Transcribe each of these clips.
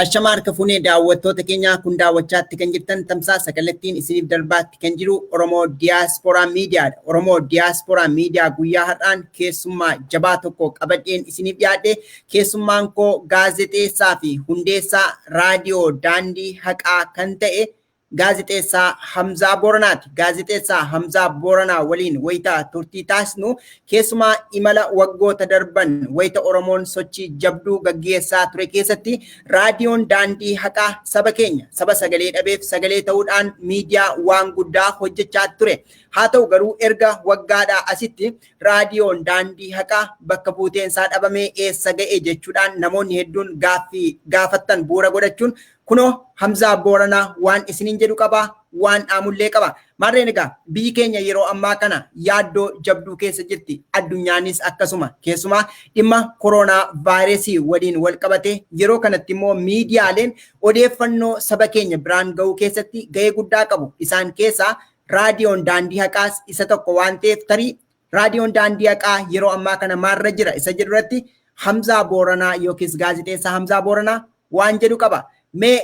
Ashama harka fuunee daawwattoota keenyaa, kun daawwachaatti kan jirtan tamsaasa kallattiin isiniif darbaatti kan jiru Oromoo Diyaasporaa Miidiyaadha. Oromoo Diyaasporaa Miidiyaa guyyaa har'aan keessummaa jabaa tokko qabadheen isiniif dhiyaadhe. Keessummaan koo gaazexeessaa fi hundeessaa raadiyoo Daandii Haqaa kan ta'e gaazexeessaa Hamzaa Booranaati. Gaazexeessaa Hamzaa Booranaa waliin wayita turtii taasisnu, keessumaa imala waggoota darban wayita Oromoon sochii jabduu gaggeessaa ture keessatti raadiyoon Daandii Haqaa saba keenya, saba sagalee dhabeef sagalee ta'uudhaan miidiyaa waan guddaa hojjechaa ture. Haa ta'u garuu, erga waggaadhaa asitti raadiyoon Daandii Haqaa bakka buuteensaa dhabamee eessa ga'e jechuudhaan namoonni hedduun gaaffii gaafattan bu'uura godhachuun, kunoo Hamzaa Booranaa waan isiniin jedhu qaba, waan dhaamullee qaba. Maarreen egaa, biyyi keenya yeroo ammaa kana yaaddoo jabduu keessa jirti. Addunyaanis akkasuma. Keessumaa dhimma koronaa vaayirasii waliin wal qabate, yeroo kanatti immoo miidiyaaleen odeeffannoo saba keenya biraan ga'uu keessatti ga'ee guddaa qabu. Isaan keessaa raadiyoon Daandii Haqaas isa tokko waan ta'eef, tarii raadiyoon Daandii Haqaa yeroo ammaa kana maalirra jira isa jedhu irratti Hamzaa Booranaa yookiis gaazexeessaa Hamzaa Booranaa waan jedhu qaba. Mee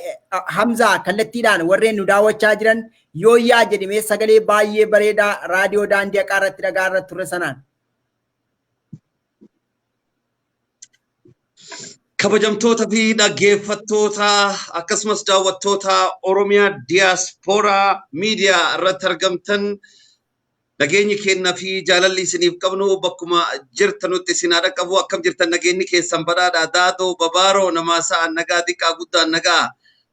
Hamzaa, kallattiidhaan warreen nu daawwachaa jiran yooyyaa jedhimee, sagalee baay'ee bareedaa raadiyoo Daandii Haqaa irratti dhagaa irratti turre sanaan. Kabajamtoota fi dhaggeeffattoota akkasumas daawwattoota Oromiyaa Diyaaspooraa Miidiyaa irratti argamtan, nageenyi keenna fi jaalalli isiniif qabnu bakkuma jirtanutti isin haa dhaqqabu. Akkam jirtan? Nageenyi keessan badhaadha? Daadoo babaaroo namaa sa'an nagaa, xiqqaa guddaan nagaa,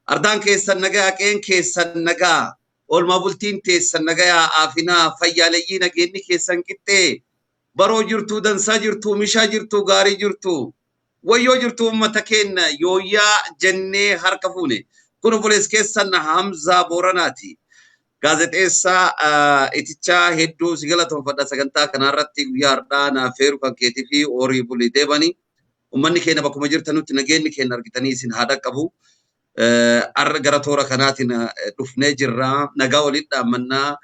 ardaan keessan nagaa, qeen keessan nagaa, oolmaa bultiin teessan nagayaa, aafinaa fayyaaleyyii, nageenyi keessan qixxee baroo jirtuu, dansaa jirtuu, mishaa jirtuu, gaarii jirtuu, wayyoo jirtuu, uummata keenya yooyyaa jennee harka fuune. Kun obboleessa keessan Hamzaa Booranaati. Gaazexeessaa itichaa, hedduu si galatoonfadha sagantaa kanarratti guyyaa har'aa naaf feeru kan keetii fi horii bulii deebanii. Uummanni keenya bakkuma jirtanutti nageenyi keenya argitanii isin haa dhaqqabu. Har'a gara toora kanaatiin dhufnee jirra. Nagaa walitti dhaammannaa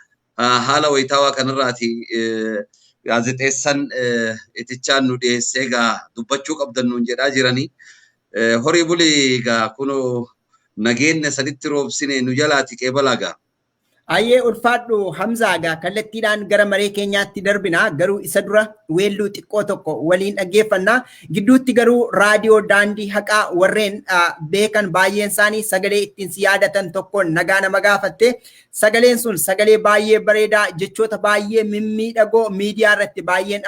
haala wayitaawaa kanarraati gaazexeessaan itichaan nu dhiyeessee egaa dubbachuu qabdan nuun jedhaa jiranii. Horii bulii egaa, kunoo nageenya sanitti roobsine nu jalaati qeebalaa gaa. Ayyee, ulfaadhu Hamzaa. Egaa kallattiidhaan gara maree keenyaatti darbina, garuu isa dura weelluu xiqqoo tokko waliin dhaggeeffanna. Gidduutti garuu raadiyoo Daandii Haqaa warreen beekan baay'een isaanii sagalee ittiin si yaadatan tokkoon nagaa nama gaafatte. Sagaleen sun sagalee baay'ee bareedaa, jechoota baay'ee mimmiidhagoo miidiyaa irratti baay'een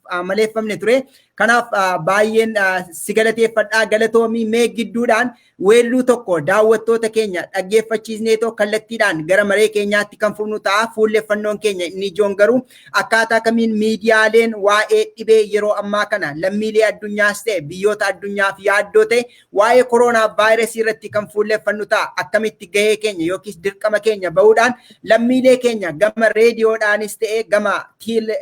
amaleeffamne ture. Kanaaf baay'een si galateeffadhaa, galatoomii. Mee gidduudhaan weelluu tokko daawwattoota keenya dhaggeeffachiisneetoo kallattiidhaan gara maree keenyaatti kan fufnu ta'a. Fuulleffannoon keenya inni ijoon garuu akkaataa kamiin miidiyaaleen waa'ee dhibee yeroo ammaa kana lammiilee addunyaas ta'e biyyoota addunyaaf yaaddoo ta'e, waa'ee koronaa vaayirasii irratti kan fuulleffannu ta'a. Akkamitti gahee keenya yookiis dirqama keenya bahuudhaan lammiilee keenya gama reediyoodhaanis ta'e gama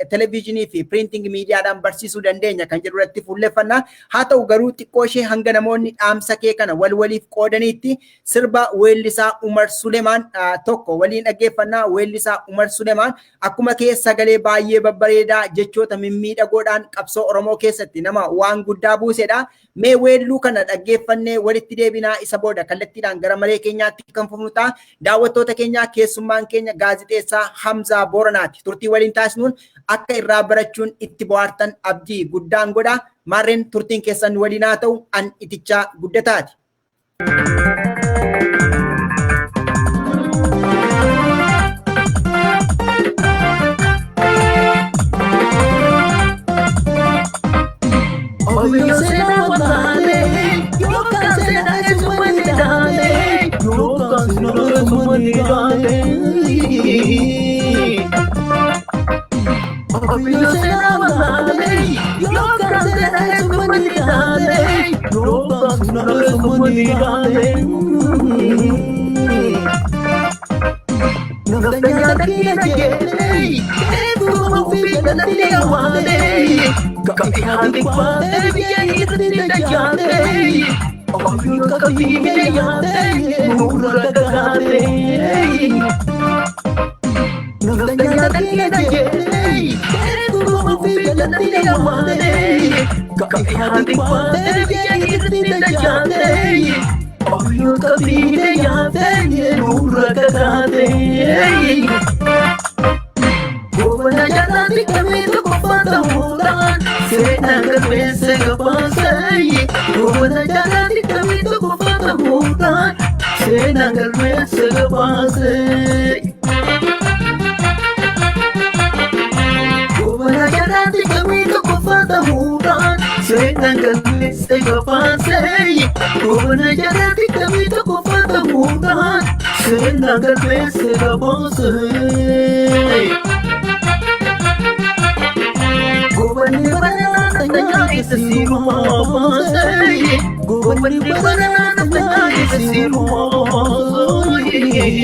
televezyiinii fi printing miidiyaadhaan barsiisuu dandeenya kan jedhu irratti fuulleffanna. Haa ta'u garuu, xiqqoo ishee hanga namoonni dhaamsa kee kana wal waliif qoodaniitti sirba weellisaa Umar Sulemaan tokko waliin dhaggeeffannaa. Weellisaa Umar Sulemaan akkuma kee sagalee baay'ee babbareedaa, jechoota mimmiidhagoodhaan qabsoo Oromoo keessatti nama waan guddaa buusedha. Mee weelluu kana dhaggeeffannee walitti deebinaa, isa booda kallattiidhaan gara maree keenyaatti kan fufnu ta'a. Daawwattoota keenyaa, keessummaan keenya gaazexeessaa Hamzaa Booranaati. Turtii waliin taasisnuun akka irraa barachuun itti bohaartan abdii guddaan godha. Maarreen, turtiin keessan waliin haa ta'u, an Itichaa Guddataati. Oyo sena watale, yoka sena esumani dale, yoka sena esumani dale. Oyo sena watale, yoka sena esumani dale, yoka sena esumani dale. Nafta takina jene, eetu ofi jalatti awwaale, kafi haati kwaate biyya irratti dajaate, ofi kafi yaate nurra dagaate. Nafta takina jene, eetu ofi jalatti awwaale, kafi haati kwaate biyya irratti dajaate. Abiyyoota fiidee nyaatee nurra kakaatee. Goobana jaalaatti kamii tokkoffaa ta'uudhaan seenaa galmeesse gabaasee. Goobana jaalaatti kamii tokkoffaa ta'uudhaan seenaa galmeesse gabaasee. Goobana jaalaatti kamii tokkoffaa ta'uudhaan seenaa galmeesse gabaasee. Goobana jaalaatti kamii tokkoffaa ta'uudhaan seenaa galmeesse gabaasee. Gobanni baranaa naftanyaa keessa siirumaa baasee. Gobanni baranaa naftanyaa keessa siirumaa baasee.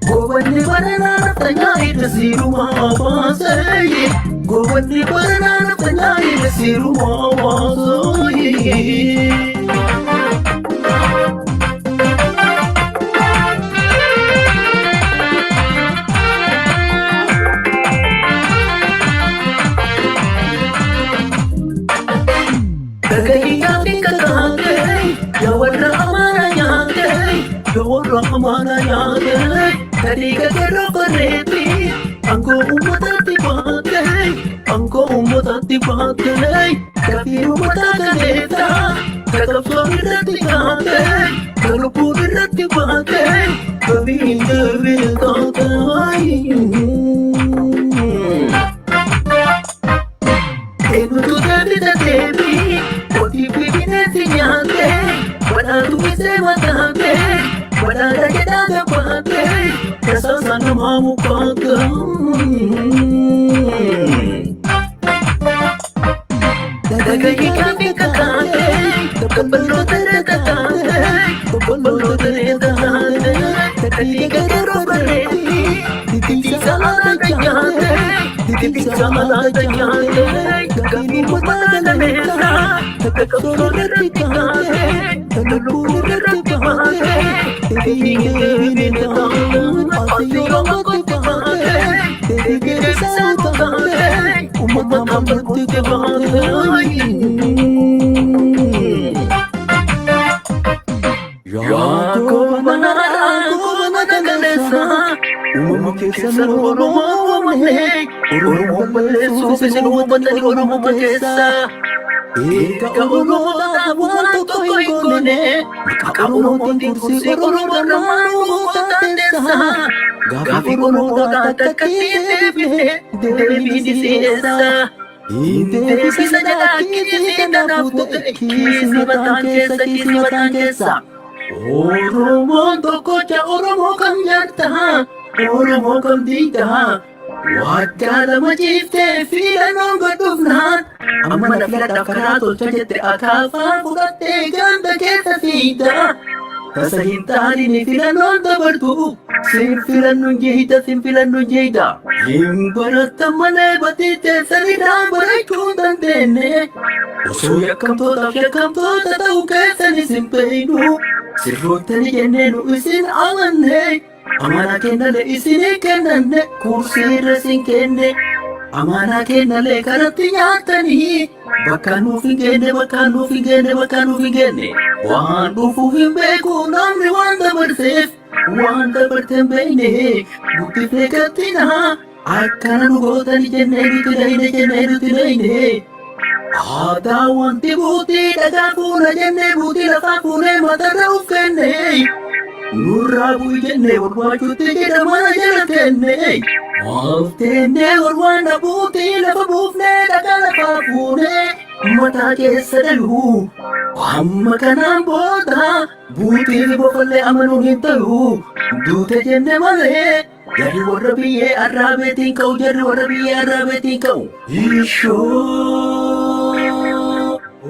Gobanni baranaa naftanyaa keessa siirumaa baasee. Gobanni baranaa naftanyaa keessa siirumaa baasee. Dhagahii kakaatee yaa warra amaana nyaatee yaa warra amaana nyaatee tariika kerroo korreetti aangoo uummatatti baatee aangoo uummatatti baatee gaaffii uummataa kaleessa kakabsoo irratti kaatee kalubbuun irratti baatee gabii deebii taatee. Eenyutu deebisa deebii qotii fi bineensi nyaatee badhaatu isee mataatee badhaadha jedhaa gabaatee tasaasa namaa mukaatee. Dhagahii kaafii kakaatee kabballoota kakaatee kabballoota kakaatee takkii gagaroo bareedii titiisa alaata nyaatee titiisa alaata nyaatee gaaffii uummata kaleessa takka qabsoo irratti kaatee takka lubbuun irratti baatee deebii deebii taatee asii yoo kotti baatee deebii deebisaa taatee uummata amantii baatee. Yaa goobana goobana kaleessa uumama keessan Oromoo waamne Oromoo balleessuuf isin uummatani Oromoo keessa. Eega Oromoo taataaf waan tokko hin goone maqaa Oromootiin kursii Oromoo irraa taateessa. Gaaffii Oromoodhaa takka deebifne deebiin isiisa. Deebisa jedhaa kiisii kanaafuu ta'e kiisii mataan keessa kiisii mataan keessa. Oromoon tokkocha Oromoo kam nyaata Oromoo kam diida waggaa lama ciiftee filannoon godhufnaan amma na filadhaaf karaa tolcha jette akaafaa fudhattee ganda keessa fiida. Tasa hin taanini filannoon dabartu sin filannoon jeeyita sin filannoon jeeyita. Hin barattan malee batii teessanidhaan barachuu hin dandeenye. Osoo yakkamtootaaf yakkamtoota ta'uu keessanis hin beeknu. Sirroottani jennee nu isin amanne. Amaanaa kennale isinii kennanne kursii irra isin kenne. Amaanaa kennale karatti nyaatanii bakka nuuf hin geenne bakka nuuf hin geenne bakka nuuf hin geenne. Waan dhufuuf hin beeku namni waan dabarseef waan dabarte hin beekne guddifnee gattina akkana nu gootani jennee nuti dhayne jennee nuti dhayne. Aadaa wanti buutii dhagaa fuuna jennee buutii lafaa fuunee matarra uf kenne. Nurraa bu'i jennee barbaachuutti jedha mana jala kenne. Maal teennee warwaana buutii lafa buufnee dhagaa lafaa fuunee mataa keessa dhayu. Amma kanaan booda buutii fi bofallee amanuun hin ta'u. Duute jenne malee jarri warra biyyee arraabeetiin ka'u jarri warra biyyee arraabeetiin ka'u. Ishoo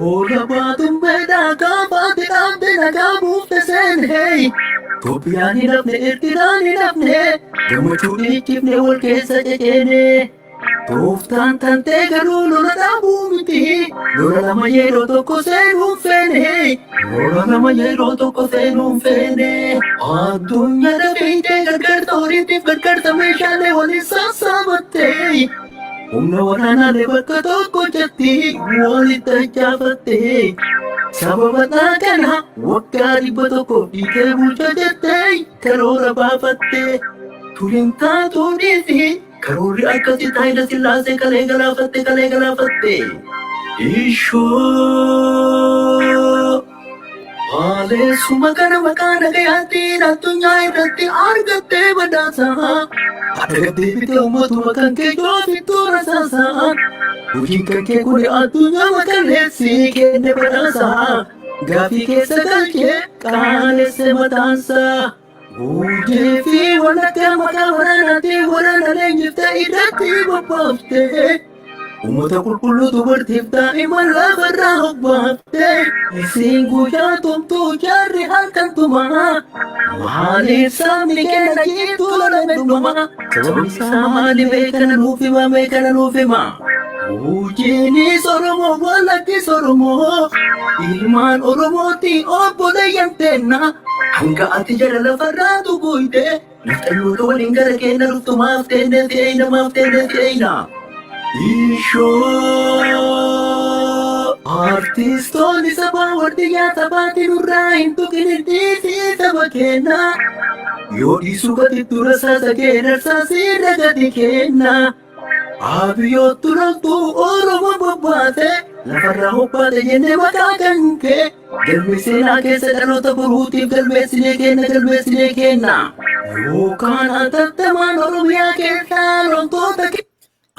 Hoola baatuun beedaa gaafaati dhaabde nagaa buufte seenee. Itoophiyaan hin hafne Eertiraan hin hafne gammachuu dhiichifne wal keessa ceceene. Tooftaan tantee garuu lola dhaabuu miti. Lola lama yeroo tokko seenuun feene. Lola lama yeroo tokko seenuun feene. Addunyaa dafiitee gargaarsa horiitiif gargaarsa meeshaalee waliin sassaabattee. Humna waraanaalee bakka tokko jetti walitti achaafatte. Sababa kana waggaa 100 dhiigee bulcha jettee karoora baafatte. Turiin taatuu dhiisi karoorri akkasii Haayila Sillaasee kalee galaafatte kalee galaafatte. Ishoo! Maaleessuma kana maqaa nagayaatiin addunyaa irratti argattee badhaasa. Argattee bitee uummatuma kan kee joofittuu rasaasa. Hojiin kan kee kun addunyaa makaleessi kenne badhaasa. Gaaffii keessa galchee qaalesse mataansa. Guujii fi walakkaa maqaa waraanaatiin waraana leenjiftee irratti bobbooftee. Uummata qulqulluu dubartiif daa'ima lafarraa hobbaafte. Isiin guyyaa tumtuu jaarri halkan tumaa. Maaliif sabni keenya jiitu lolame dhuma? Sababni isaa maali mee kana nuuf hima mee kana nuuf hima? Guujiinis Oromoo walakkis Oromoo. Ilmaan Oromooti obboleeyyan teenna. Hanga ati jala lafarraa tuquyte. Nafxanyoota waliin gara keenya dhuftu maaf teenne fe'ina maaf teenne fe'ina. Ishoo! Artistoonni sabaa wardiyyaa sabaati nurraa hin tuqin dhiisii saba keenya. Yoo dhiisuu gadi dura saasa keenya saasiirra gadi kenna. Abiyyoottu loltuu Oromoo bobbaate lafarraa hobbaate jennee maqaa kan kee galmee seenaa keessa dhaloota boruutiif galmeessinee kenna galmeessinee kenna. Yookaan atattamaan Oromiyaa keessaa loltoota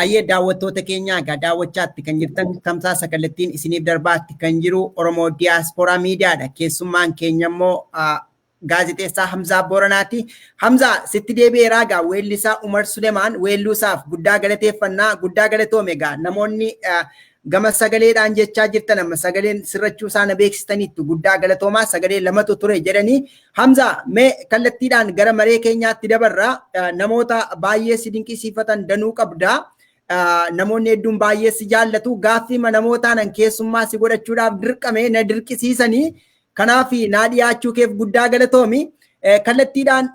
Ayyee, daawwattoota keenyaa, egaa daawwachaatti kan jirtan tamsaasa kallattiin isiniif darbaatti kan jiru Oromoo Diyaaspooraa Miidiyaadha. Keessummaan keenya immoo gaazexeessaa Hamzaa Booranaati. Hamzaa, sitti deebi'eeraa. Egaa weellisaa Umar Sulemaan weelluusaaf guddaa galateeffannaa, guddaa galatoome. Egaa namoonni gama sagaleedhaan jechaa jirtan amma sagaleen sirrachuu isaa na beeksistaniittu, guddaa galatoomaa, sagalee lamatu ture jedhanii. Hamzaa, mee kallattiidhaan gara maree keenyaatti dabarra. Namoota baay'ee si dinqisiifatan danuu qabdaa. Namoonni hedduun baay'ee si jaallatu. Gaaffii namootaan keessummaa si godhachuudhaaf dirqame na dirqisiisanii, kanaaf naa dhiyaachuu keef guddaa galatoomi. Kallattiidhaan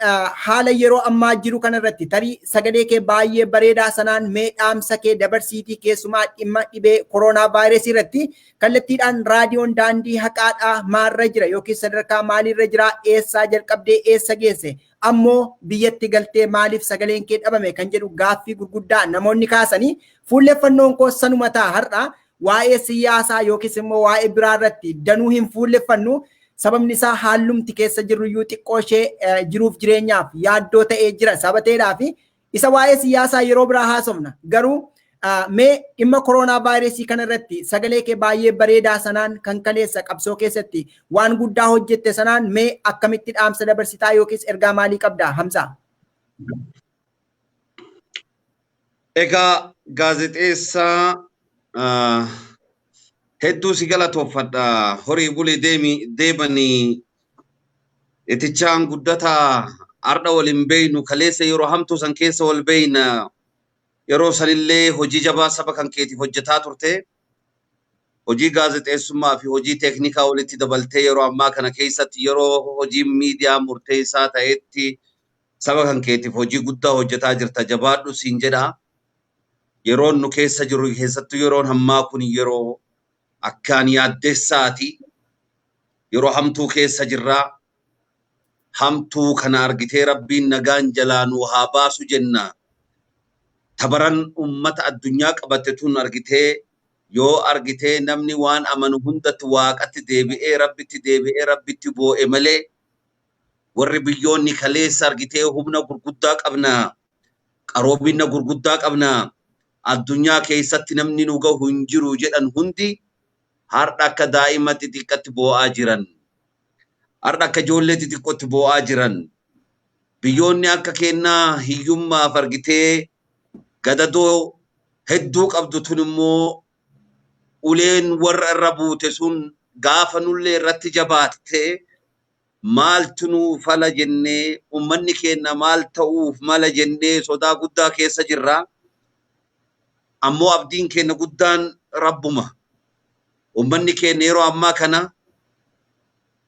haala yeroo ammaa jiru kanarratti tarii sagalee kee baay'ee bareedaa sanaan mee dhaamsa kee dabarsiitii, keessumaa dhimma dhibee koronaa vaayirasii irratti kallattiidhaan raadiyoon daandii haqaadhaa maalirra jira yookiin sadarkaa maaliirra jira, eessaa jalqabdee eessa geesse, ammoo biyyatti galtee maaliif sagaleen kee dhabame kan jedhu gaaffii gurguddaa namoonni kaasanii, fuulleffannoon koo sanuma ta'a har'a. Waa'ee siyaasaa yookiis immoo waa'ee biraa irratti danuu hin fuulleffannu. Sababni isaa haallumti keessa jirru iyyuu xiqqoo ishee jiruuf jireenyaaf yaaddoo ta'ee jira sabateedhaa fi isa waa'ee siyaasaa yeroo biraa haasofna. Garuu mee dhimma koronaa vaayirasii kanarratti sagalee kee baay'ee bareedaa sanaan kan kaleessa qabsoo keessatti waan guddaa hojjette sanaan mee akkamitti dhaamsa dabarsitaa yookiis ergaa maalii qabdaa, Hamzaa? Egaa gaazexeessaa, hedduu si galatoofadha. Horii bulee deemi deemanii itichaan guddataa ardha waliin beeynu, kaleessa yeroo hamtuu san keessa wal beeyna. Yeroo sanillee hojii jabaa saba kan keetiif hojjetaa turte. Hojii gaazexeessummaa fi hojii teeknikaa walitti dabaltee yeroo ammaa kana keessatti yeroo hojii miidiyaa murteessaa ta'etti saba kan keetiif hojii guddaa hojjetaa jirta. Jabaadhu siin jedha. Yeroon nu keessa jirru, keessattuu yeroon ammaa kun, yeroo akkaan yaaddessaati. Yeroo hamtuu keessa jirraa. Hamtuu kana argitee Rabbiin nagaan jalaa nu haa baasu jenna. Tabaran ummata addunyaa qabatte tun argitee yoo argitee namni waan amanu hundatti waaqatti deebi'ee, Rabbitti deebi'ee, Rabbitti boo'e malee, warri biyyoonni kaleessa argitee humna gurguddaa qabna, qaroomina gurguddaa qabna, addunyaa keessatti namni nu gahu hin jiru jedhan hundi har'a akka daa'ima xixiqqatti boo'aa jiran. Har'a akka ijoollee xixiqqootti boo'aa jiran. Biyyoonni akka kennaa hiyyummaaf argitee gadadoo hedduu qabdu tun immoo uleen warra irra buute sun gaafa nullee irratti jabaatte maaltu nuu fala jennee, uummanni keenya maal ta'uuf mala jennee sodaa guddaa keessa jirra. Ammoo abdiin keenya guddaan Rabbuma. Uummanni keenya yeroo ammaa kana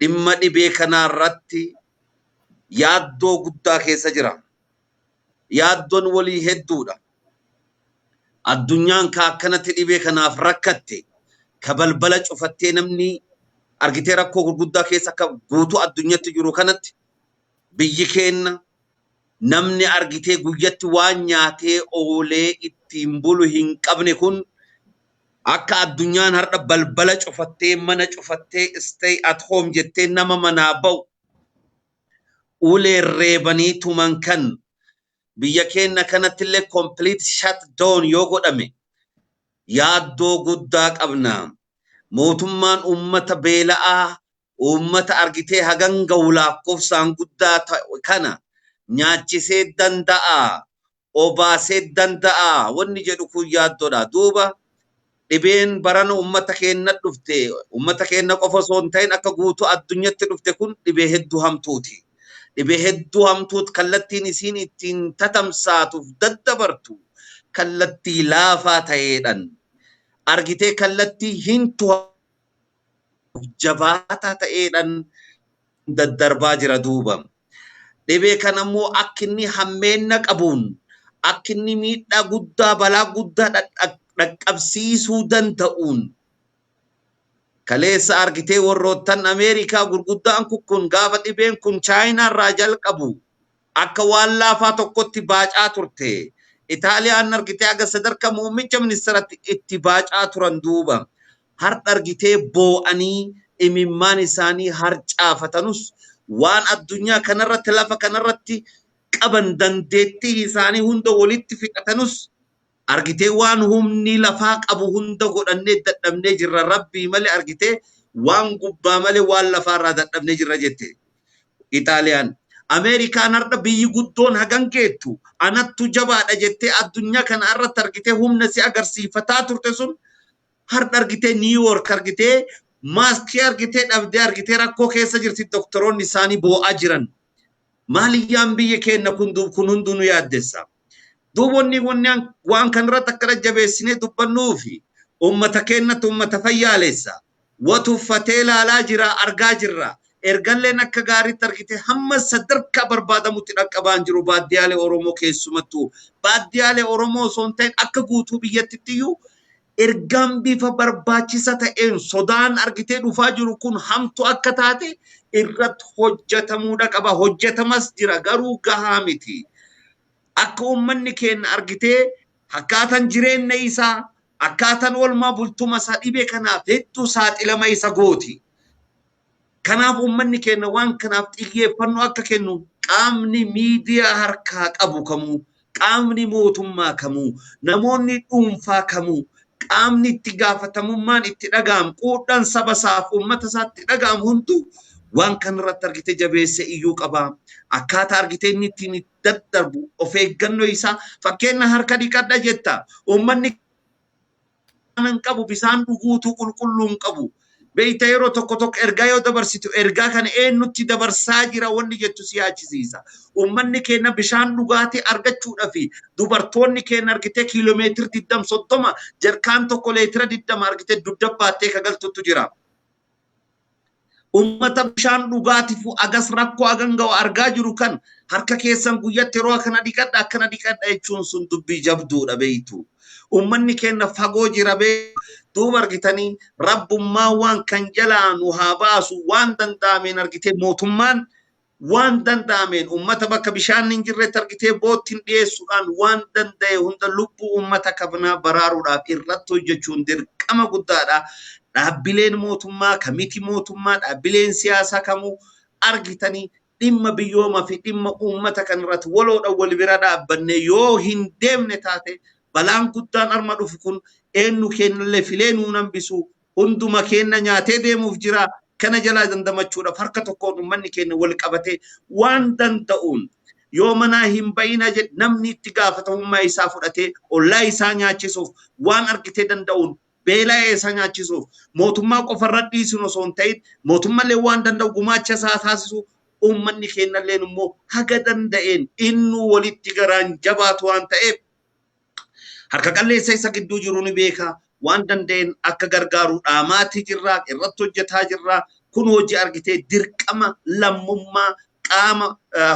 dhimma dhibee kanaa irratti yaaddoo guddaa keessa jira. Yaaddoon walii hedduudha. Addunyaan ka akkanatti dhibee kanaaf rakkatte, ka balbala cufattee namni argitee rakkoo gurguddaa keessa akka guutuu addunyatti jiru kanatti, biyyi keenna namni argitee guyyatti waan nyaatee oolee ittiin bulu hin qabne kun, akka addunyaan har'a balbala cufattee, mana cufattee, stay at home jettee, nama manaa ba'u uleen reebanii tuman kan, biyya keenya kanatti illee complete shut down yoo godhame yaaddoo guddaa qabna. Mootummaan uummata beela'aa, uummata argitee hagan gahu lakkoofsaan guddaa kana nyaachisee danda'a, obaasee danda'a wanni jedhu kun yaaddoodha. Duuba dhibeen barana uummata keenya dhufte, uummata keenya qofa osoo hin ta'in akka guutuu addunyatti dhufte kun, dhibee hedduu hamtuuti. Dhibee hedduu hamtuut kallattiin isiin ittiin tatamsaatuuf daddabartu kallattii laafaa ta'eedhaan. Argitee kallattii hin jabaataa ta'eedhaan daddarbaa jira duuba. Dhibee kana immoo akka inni hammeenna qabuun, akka inni miidhaa guddaa, balaa guddaa dhaqqabsiisuu danda'uun, kaleessa argitee warroottan Ameerikaa gurguddaan kun gaafa dhibeen kun Chaayinaa irraa jalqabu akka waan laafaa tokkotti baacaa turte. Itaaliyaan argitee aga sadarkaa muummicha ministeeratti itti baacaa turan duuba. Har'a argitee boo'anii imimmaan isaanii harcaafatanus, waan addunyaa kanarratti, lafa kanarratti qaban, dandeettii isaanii hunda walitti fixatanus, argitee waan humni lafaa qabu hunda godhannee dadhabnee jirra, rabbii malee, argitee waan gubbaa malee waan lafaarraa dadhabnee jirra jette Itaaliyaan. Ameerikaan har'a biyyi guddoon hagan geettu anattu jabaadha jettee addunyaa kana irratti argitee humna si agarsiifataa turte sun, har'a argitee New York argitee maaskii argitee dhabdee argitee rakkoo keessa jirti, doktoroonni isaanii boo'aa jiran. Maaliyyaan biyya keenya kun kun hunduu nu yaaddessa. Duuba wanni waan kanarratti akka jabeessinee dubbannuufi uummata keenyatti uummata fayyaalessa. Watuffatee ilaalaa jira, argaa jirra. Ergalleen akka gaariitti argite hamma sadarkaa barbaadamutti dhaqqabaan jiru baadiyyaalee Oromoo keessumattuu. Baadiyyaalee Oromoo osoo hin ta'in akka guutuu biyyattiiyyuu ergaan bifa barbaachisa ta'een sodaan argitee dhufaa jiru kun hamtu akka taate irratti hojjetamuudha qaba. Hojjetamas jira, garuu gahaa miti. Akka uummanni keenya argitee akkaataan jireenya isaa, akkaataan oolmaa bultuma isaa dhibee kanaaf hedduu saaxilama isa gooti. Kanaaf uummanni keenya waan kanaaf xiyyeeffannoo akka kennu, qaamni miidiyaa harkaa qabu kamuu, qaamni mootummaa kamuu, namoonni dhuunfaa kamuu, qaamni itti gaafatamummaan itti dhaga'amu, quudhaan saba isaaf uummata isaatti dhaga'amu hunduu waan kanarratti argitee jabeessee iyyuu qaba. Akkaataa argitee inni ittiin daddarbu, of eeggannoo isaa, fakkeenya harka dhiqadha jetta. Uummanni hin qabu, bisaan dhuguutuu qulqulluu hin qabu. Beeyta, yeroo tokko tokko ergaa yoo dabarsitu, ergaa kana eenyutti dabarsaa jira wanni jettu si yaachisiisa. Uummanni keenya bishaan dhugaatii argachuudhaaf dubartoonni keenya argitee kiiloomeetira 20, 30, jarkaan tokko leetira 20 argitee dugda baattee kagaltutu jira. Uummata bishaan dhugaatiif agas rakkoo agan ga'u argaa jiru kan harka keessan guyyatti yeroo akkana dhiqadha, akkana dhiqadha jechuun sun dubbii jabduudha beeytu. Uummanni keenya fagoo jira beeku. Duuba argitanii rabbummaa waan kan jalaa nu haa baasu. Waan danda'ameen argitee mootummaan waan danda'ameen uummata bakka bishaan hin jirretti argitee boottiin dhiyeessuudhaan waan danda'e hunda lubbuu uummata kanaa baraaruudhaaf irratti hojjechuun dirqama guddaadha. Dhaabbileen mootummaa, kamiti mootummaa, dhaabbileen siyaasaa kamuu argitanii dhimma biyyooma fi dhimma uummata kanarratti waloodhaan wal bira dhaabbanne yoo hin deemne taate, balaan guddaan arma dhufu kun eenyu kennallee filee nuu hambisu, hunduma keenya nyaatee deemuuf jira. Kana jalaa dandamachuudhaaf harka tokkoon uummanni keenya wal qabatee waan danda'uun, yoo manaa hin ba'ina jedhe, namni itti gaafatamummaa isaa fudhatee ollaa isaa nyaachisuuf, waan argitee danda'uun beela'ee isaa nyaachisuuf, mootummaa qofarra dhiisuun osoo hin ta'in, mootummaallee waan danda'u gumaacha isaa taasisu, uummanni keenyalleen immoo haga danda'een innuu walitti garaan jabaatu waan ta'eef, harka qalleessa isa gidduu jiru ni beeka, waan danda'een akka gargaaru dhaamaatii jirra, irratti hojjetaa jirra. Kun hojii argitee dirqama lammummaa qaama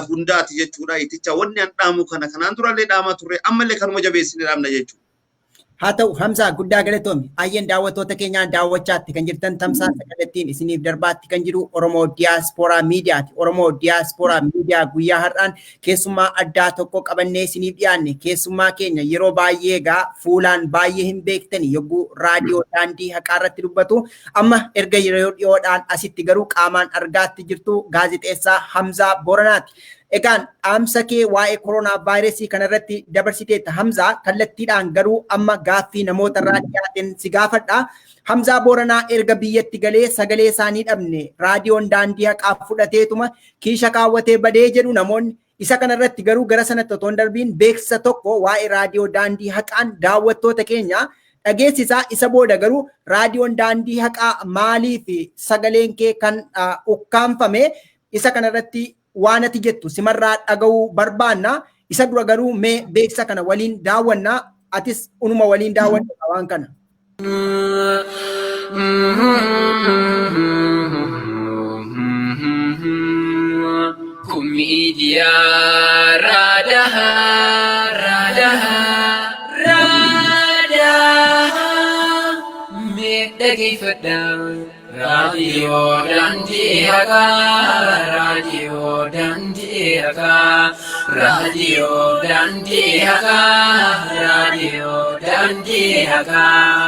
hundaati jechuudha. Iticha wanni an dhaamu kana kanaan durallee dhaamaa turre, ammallee kanuma jabeessine dhaamna jechuudha. Haa ta'u Hamzaa, guddaa galatoomi. Ayyeen, daawwattoota keenyaan daawwachaatti kan jirtan tamsaasa kallattiin isiniif darbaatti kan jiru Oromoo Diyaaspooraa Miidiyaati. Oromoo Diyaaspooraa Miidiyaa guyyaa har'aan keessummaa addaa tokko qabannee isiniif dhiyaanne. Keessummaa keenya yeroo baay'ee egaa fuulaan baay'ee hin beektani yogguu raadiyoo daandii haqaa irratti dubbatu. Amma erga yeroo dhiyoodhaan asitti garuu qaamaan argaatti jirtu, gaazexeessaa Hamzaa Booranaati. Egaan dhaamsa kee waa'ee koronaa vaayirasii kanarratti dabarsiteetta Hamzaa, kallattiidhaan garuu amma gaaffii namoota irraa dhiyaateen si gaafadha. Hamzaa Booranaa erga biyyatti galee sagalee isaanii dhabne, raadiyoon daandii haqaa fudhateetuma kiisha kaawwatee badee jedhu namoonni. Isa kanarratti garuu gara sanatti otoo hin darbiin beeksisa tokko waa'ee raadiyoo daandii haqaan daawwattoota keenya dhageessisaa. Isa booda garuu raadiyoon daandii haqaa maaliif sagaleen kee kan ukkaanfame, isa kanarratti waan ati jettu simarraa dhaga'uu barbaanna. Isa dura garuu mee beeksisa kana waliin daawwanna. Atis unuma waliin daawwanna waan kana. Kun miidiyaa raadahaa, raadahaa, raadahaa, mee dhageeffadhaa. Raadiyoo daandii haqaa, raadiyoo daandii haqaa, raadiyoo daandii haqaa, raadiyoo daandii haqaa.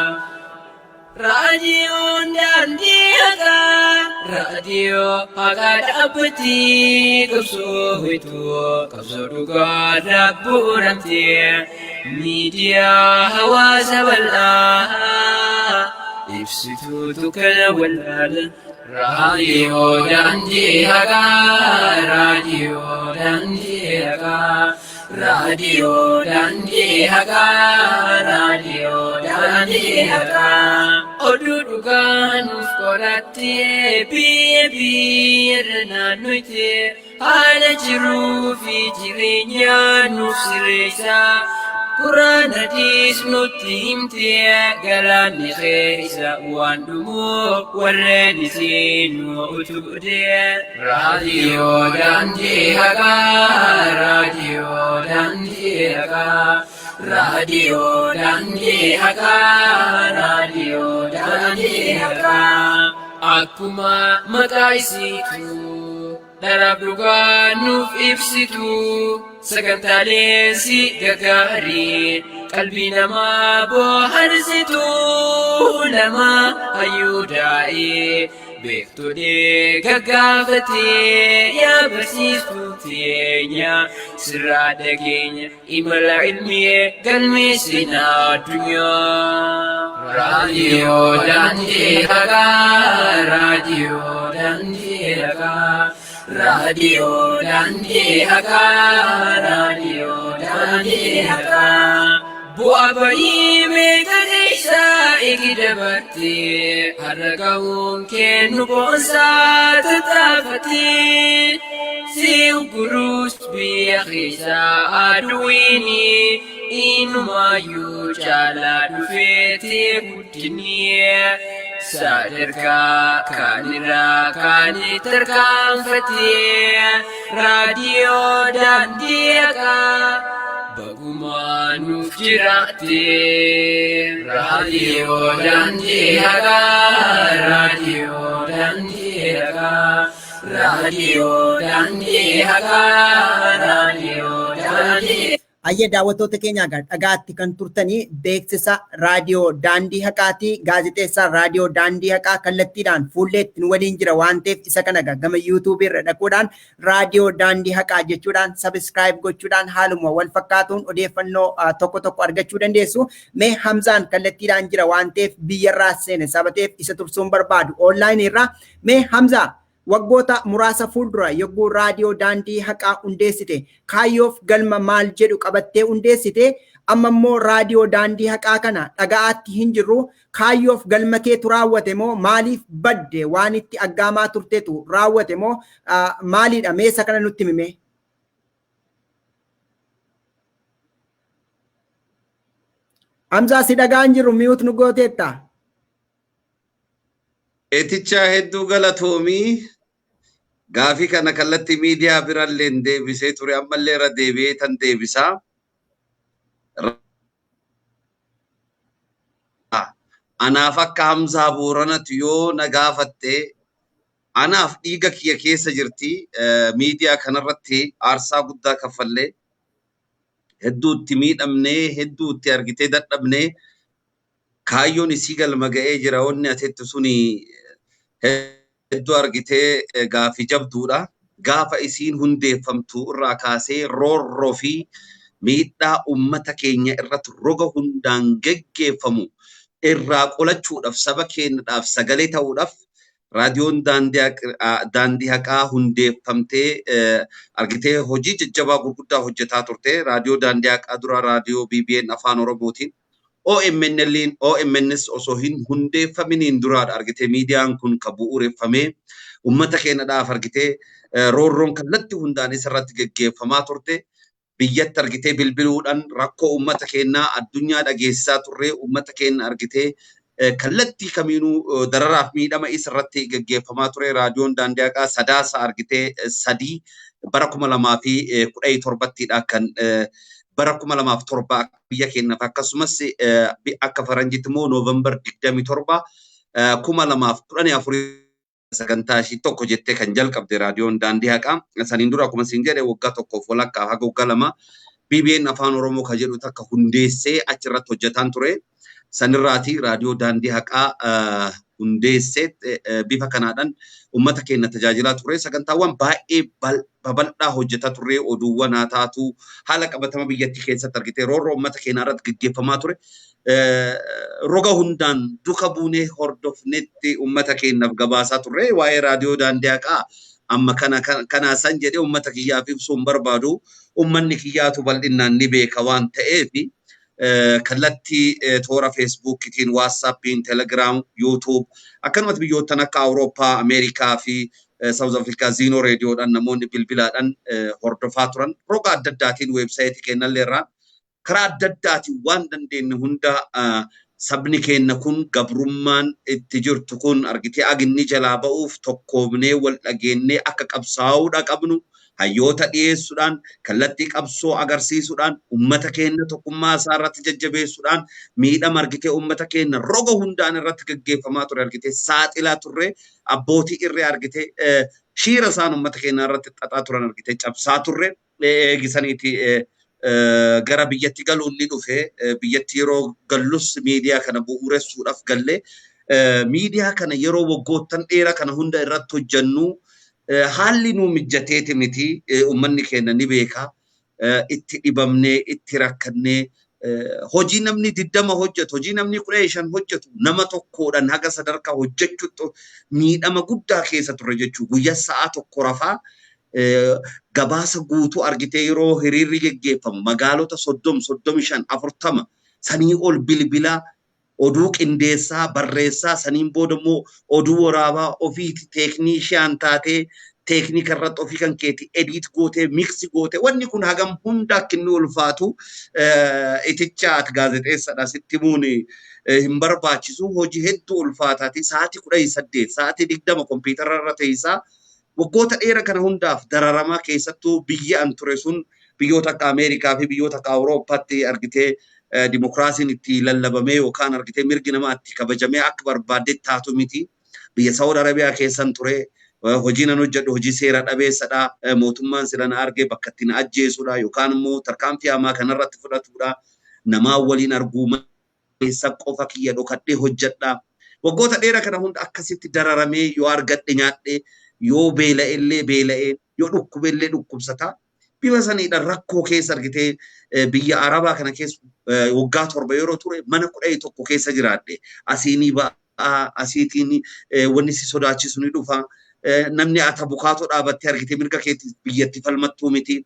Raadiyoon daandii haqaa, raadiyoo haqaa dhaabbatii qabsoo hoituu, qabsoo dhugaa dhaabbuuramtee, miidiyaa hawaasa bal'aa ibsituutu kana wallaala. Raadiyoo daandii haqaa, raadiyoo daandii haqaa, raadiyoo daandii haqaa, raadiyoo daandii haqaa. Oduu dhugaa nuuf qorattee biyya biyyarra naannoyte, haala jiruu fi jireenya nuuf sirreessaa. Quraan hadiis nutti himte, galaanni keessa waan dhumuu warreen isiin nu utubde. Raadiyoo daandii haqaa, raadiyoo daandii haqaa, raadiyoo daandii haqaa, raadiyoo daandii haqaa. Akkuma maqaa isiitu dharaaf dhugaa nuuf ibsitu, sagantaaleen si gaggaarii qalbii namaa bohaarsitu, nama hayyuu daa'ee beektolee gaggaafatee, yaa barsiistuu teenya sirraa dhageenya imala ilmii galmeessina addunyaa. Raadiyoo daandii haqaa, raadiyoo daandii haqaa, raadiyoo daandii haqaa, raadiyoo daandii haqaa. Bu'aa bayii meeqa keessa igi dabartee har'a ga'uun kennu boonsaa tattaafatee, si uggurus biyya keessa aduwwiini inumaayyuu caalaa dhufeetee guddinni sadarkaa kaanirraa kaanii tarkaanfatee, raadiyoo daandii haqaa bagumaa nuuf jiraatte. Raadiyoo daandii haqaa, raadiyoo daandii haqaa, raadiyoo daandii haqaa, raadiyoo daandii. Ayyee, daawwattoota keenya dhagaatti kan turtanii beeksisa raadiyoo daandii haqaati. Gaazexeessaa raadiyoo daandii haqaa kallattiidhaan fuulleetti nu waliin jira waan ta'eef, isa kana gama yuutuubii irra dhaquudhaan raadiyoo daandii haqaa jechuudhaan subscribe gochuudhaan haaluma wal fakkaatuun odeeffannoo tokko tokko argachuu dandeessu. Mee Hamzaan kallattiidhaan jira waan ta'eef, biyyarraa seene sabateef isa tursuun barbaadu onlaayinii irraa. Mee Hamzaa, waggoota muraasa fuuldura yogguu raadiyoo daandii haqaa hundeessite kaayyoof galma maal jedhu qabattee hundeessite? Amma immoo raadiyoo daandii haqaa kana dhaga'aatti hin jirru. Kaayyoof galma keetu raawwate moo maaliif badde? Waan itti aggaamaa turtetu raawwate moo maalidha? Mee isa kana nutti himi. Hamzaa, si dhaga'aan jiru, mute nu gooteetta. Etichaa, hedduu galatoomii. Gaafii kana kallattii miidiyaa birallee deebisee ture, ammallee irra deebi'ee tan deebisaa. Anaaf akka Hamzaa Booranatti yoo na gaafatte, anaaf dhiiga kiyya keessa jirti. Miidiyaa kanarratti aarsaa guddaa kaffallee, hedduutti miidhamnee, hedduutti argitee dadhabnee, kaayyoon isii galma ga'ee jira. Wanni atetti suni hedduu argitee gaafii jabduudha. Gaafa isiin hundeeffamtu irraa kaasee roorroo fi miidhaa uummata keenya irratti roga hundaan geggeeffamu irraa qolachuudhaaf, saba keenyaadhaaf sagalee ta'uudhaaf raadiyoon Daandii Haqaa hundeeffamtee argitee hojii jajjabaa gurguddaa hojjetaa turte. Raadiyoo Daandii Haqaa dura raadiyoo BBN Afaan Oromootiin OMN'n OMNs osoo hin hundeeffaminiin duraadha argitee miidiyaan kun kan bu'uureffamee uummata keenyaadhaaf argitee roorroon kallattii hundaan isarratti geggeeffamaa turte. Biyyatti argitee bilbiluudhaan rakkoo uummata keenyaa addunyaa dhageessisaa turre. Uummata keenya argitee kallattii kamiinuu dararaaf miidhama isarratti geggeeffamaa ture. Raadiyoon Daandii Haqaa Sadaasa argitee 3 bara 2017ttidha kan bara 2007 biyya keenyaaf, akkasumas akka faranjiitti immoo Noovembar 27 2014 sagantaa ishii tokko jettee kan jalqabde raadiyoon Daandii Haqaa. Saniin dura akkuma isin jedhe waggaa tokkoof walakkaa haga waggaa 2 BBN Afaan Oromoo kan jedhu takka hundeessee achirratti hojjetaan ture. Sanirraati raadiyoo Daandii Haqaa hundeessee bifa kanaadhaan uummata keenya tajaajilaa ture. Sagantaawwan baay'ee babal'aa hojjetaa turre, oduuwwan haa taatu, haala qabatama biyyattii keessatti argitee roorroo uummata keenyaa irratti gaggeeffamaa ture roga hundaan duka buunee hordofnetti uummata keenyaaf gabaasaa turre. Waa'ee raadiyoo Daandii Haqaa amma kana kanaa san jedhee uummata kiyyaaf ibsuu hin barbaadu. Uummanni kiyyaatu bal'inaan ni beeka waan ta'eef kallattii toora Feesbuukiitiin, Waatsaappiin, Telegiraam, Yuutuub, akkanumatti biyyoottan akka Awurooppaa, Ameerikaa fi Saawuz Afrikaa Ziinoo reediyoodhaan namoonni bilbilaadhaan hordofaa turan. Roga adda addaatiin weebsaayitii keenyallee irraa karaa adda addaatiin waan dandeenye hunda sabni keenya kun gabrummaan itti jirtu kun argitee aginni jalaa ba'uuf tokkoomnee wal dhageennee akka qabsaa'uudha qabnu hayyoota dhiyeessuudhaan, kallattii qabsoo agarsiisuudhaan, uummata keenya tokkummaa isaa irratti jajjabeessuudhaan, miidhama argitee uummata keenya roga hundaan irratti gaggeeffamaa ture argitee saaxilaa turre, abbootii irree argitee shiira isaan uummata keenya irratti xaxaa turan argitee cabsaa turre. Eegisaniiti gara biyyatti galuun ni dhufe. Biyyatti yeroo gallus miidiyaa kana bu'uuressuudhaaf galle. Miidiyaa kana yeroo waggoottan dheeraa kana hunda irratti hojjennu haalli nuu mijateeti miti. Uummanni keenya ni beeka. Itti dhibamnee, itti rakkannee, hojii namni 20 hojjetu, hojii namni 15 hojjetu nama tokkoodhaan haga sadarkaa hojjechuutti miidhama guddaa keessa turre jechuudha. Guyyaa sa'a tokko rafaa gabaasa guutuu argitee yeroo hiriirri geggeeffamu magaalota 30, 35, 40 sanii ol bilbilaa oduu qindeessaa barreessaa, saniin booda immoo oduu waraabaa, ofiiti teekniishiyaan taatee teeknika irratti ofii kan keeti edit gootee miksi gootee, wanni kun hagam hunda akka inni ulfaatu iticha ati gaazexeessadha sitti himuun hin barbaachisu. Hojii hedduu ulfaataati. Sa'aatii 18, sa'aatii 20 kompiitara irra teessaa waggoota dheeraa kana hundaaf dararamaa, keessattuu biyya an ture sun biyyoota akka Ameerikaa fi biyyoota akka Awurooppaatti argitee dimokiraasiin itti lallabamee yookaan argitee mirgi namaa itti kabajamee akka barbaadde taatu miti. Biyya Saawud Arabiyaa keessan ture. Hojii nan hojjedhu hojii seera dhabeessadha. Mootummaan sila na argee bakka itti na ajjeesudha yookaan immoo tarkaanfii hamaa kanarratti fudhatudha. Namaa waliin arguu keessa qofa kiyya dhokadhee hojjedha. Waggoota dheeraa kana hunda akkasitti dararamee, yoo argadhe nyaadhe, yoo beela'ellee beela'ee, yoo dhukkubellee dhukkubsata. Bifa saniidhaan rakkoo keessa argitee biyya Arabaa kana keessa waggaa 7 yeroo ture mana 11 keessa jiraadhe. Asiinii ba'aa, asiitiin wanni si sodaachisu ni dhufa. Namni ata bukaatoo dhaabattee argitee mirga keetti biyyatti falmattuu miti.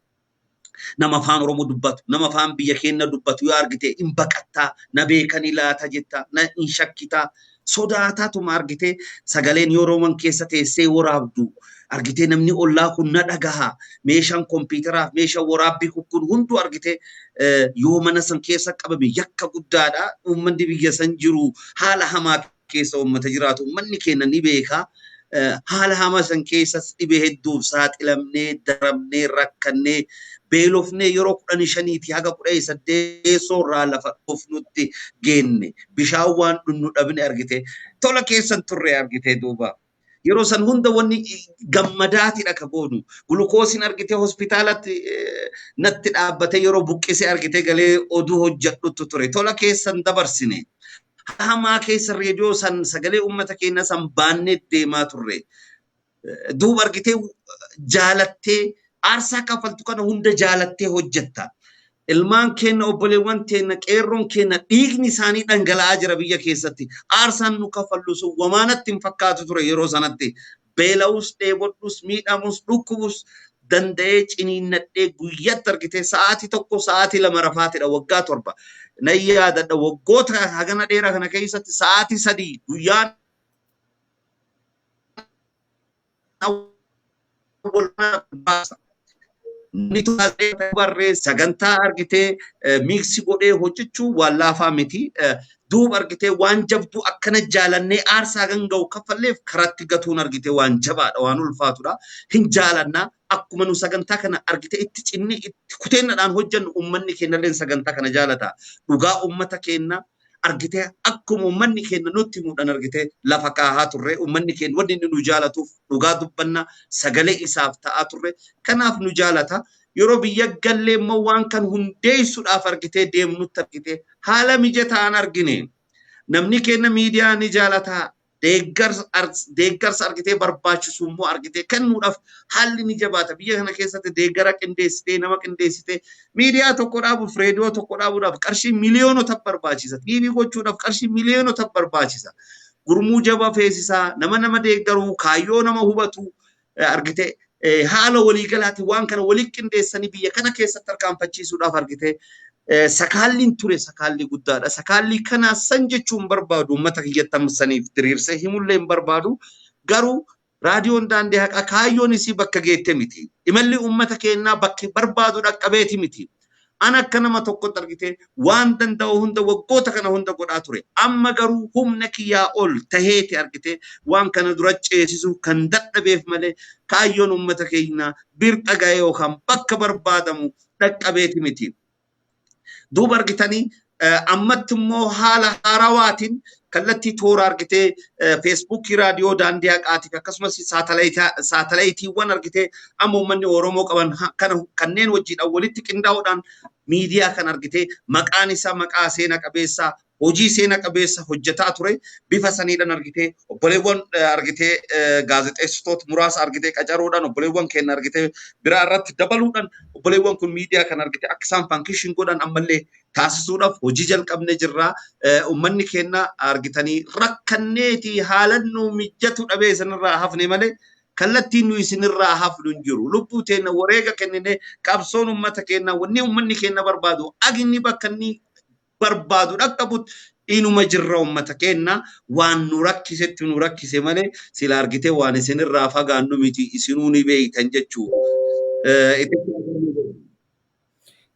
Nama afaan Oromoo dubbatu, nama afaan biyya keenya dubbatu yoo argite hin baqattaa, na beekanii laata jetta, na hin shakkitaa. Sodaataatuma argitee sagaleen yeroo man keessa teessee waraabdu argitee namni ollaa kun na dhagaha. Meeshaan kompiitaraaf meeshaan waraabbii kun hunduu argitee yoo mana san keessa qabame yakka guddaadha. Uummanni biyya san jiru haala hamaa keessa uummata jiraatu uummanni keenya ni beeka. Haala hamaa san keessas dhibee hedduuf saaxilamnee, daramnee, rakkannee, beelofnee yeroo 15 haga 18 irraa lafa dhoofnutti geenne. Bishaan waan dhunnu dhabne argite. Tola keessan turre argite duuba. Yeroo san hunda wanni gammadaatidha ka goonu. Gulukoosiin argite hospitaalatti natti dhaabbate yeroo buqqisee argite galee oduu hojjedhutu ture. Tola keessan dabarsine. Hamaa keessa reediyoo san sagalee uummata keenya san baannee deemaa turre. Duuba argitee jaalattee aarsaa kaffaltu kana hunda jaalattee hojjetta. Ilmaan keenya, obboleewwan keenya, qeerroon keenya dhiigni isaanii dhangala'aa jira biyya keessatti. Aarsaan nu kaffallu sun wamaanatti hin fakkaatu ture yeroo sanatti. Beela'us, dheebodhus, miidhamus, dhukkubus danda'ee ciniinnadhee guyyatti argitee sa'aatii 1 sa'aatii 2 rafaatidha waggaa 7. Nan yaadadha waggoota hagana dheeraa kana keessatti sa'aatii 3 guyyaan baasa. Namni barree sagantaa argitee miiksi godhee hojjechuu waan laafaa miti. Duuba argitee waan jabduu akkana jaalannee aarsaa ganga'u kaffalleef karatti gatuun argitee waan jabaadha, waan ulfaatudha. Hin jaalannaa akkuma nu sagantaa kana argitee itti cinnee itti kuteennaadhaan hojjennu uummanni keenyallee sagantaa kana jaalata. Dhugaa uummata keenya argitee akkuma uummanni keenya nutti himuudhaan argitee lafa kaahaa turre, uummanni keenya wanni inni nu jaalatuuf dhugaa dubbanna sagalee isaaf ta'aa turre, kanaaf nu jaalata. Yeroo biyya gallee immoo waan kan hundeessuudhaaf argitee deemnutti argitee haala mijataan argine. Namni keenya miidiyaa ni jaalata. Deeggarsa argitee barbaachisu immoo argitee kennuudhaaf haalli ni jabaata. Biyya kana keessatti deeggara qindeessitee, nama qindeessitee miidiyaa tokko dhaabuuf, reediyoo tokko dhaabuudhaaf qarshii miliyoonota barbaachisa. TV gochuudhaaf qarshii miliyoonota barbaachisa. Gurmuu jaba feesisaa, nama deeggaruu, kaayyoo nama hubatu argitee haala waliigalaatiin waan kana waliin qindeessanii biyya kana keessatti tarkaanfachiisuudhaaf argitee sakaalliin ture sakaalli guddaadha. Sakaalli kana san jechuun barbaadu uummata kiyyatti saniif diriirsee himullee hin barbaadu. Garuu raadiyoon daandii haqaa kaayyoon isii bakka geette miti. Imalli uummata keenyaa bakki barbaadu dhaqqabeeti miti. An akka nama tokkotti argitee waan danda'u hunda waggoota kana hunda godhaa ture. Amma garuu humna kiyyaa ol taheeti argitee waan kana dura ceesisu kan dadhabeef malee kaayyoon uummata keenyaa birxa ga'ee yookaan bakka barbaadamu dhaqqabeeti miti. Duuba argitanii ammatti immoo haala haarawaatiin kallattii toora argitee feesbuukii raadiyoo daandii haqaatiif akkasumas saatalaayitiiwwan argitee amma uummanni Oromoo qaban kanneen wajjiidhaan walitti qindaa'uudhaan miidiyaa kan argitee maqaan isaa maqaa seena qabeessaa hojii seena qabeessa hojjetaa ture bifa saniidhaan argitee obboleewwan argitee gaazexeessitoota muraasa argitee qacaruudhaan obboleewwan keenya argitee biraa irratti dabaluudhaan obboleewwan kun miidiyaa kan argitee akka isaan fankshin godhan ammallee taasisuudhaaf hojii jalqabnee jirra. Uummanni keenya argitanii rakkanneetii haalan nu mijatu dhabee isinirraa hafne malee kallattiin nu isinirraa hafnu hin jiru. Lubbuu teenya wareega kenninee qabsoon uummata keenya wanni uummanni keenya barbaadu agni bakka inni barbaadu dhaqqabutti inuma jirra uummata keenya waan nu rakkisetti nu rakkise malee sila argitee waan isinirraa fagaannu miti isinuu ni beeytan jechuu.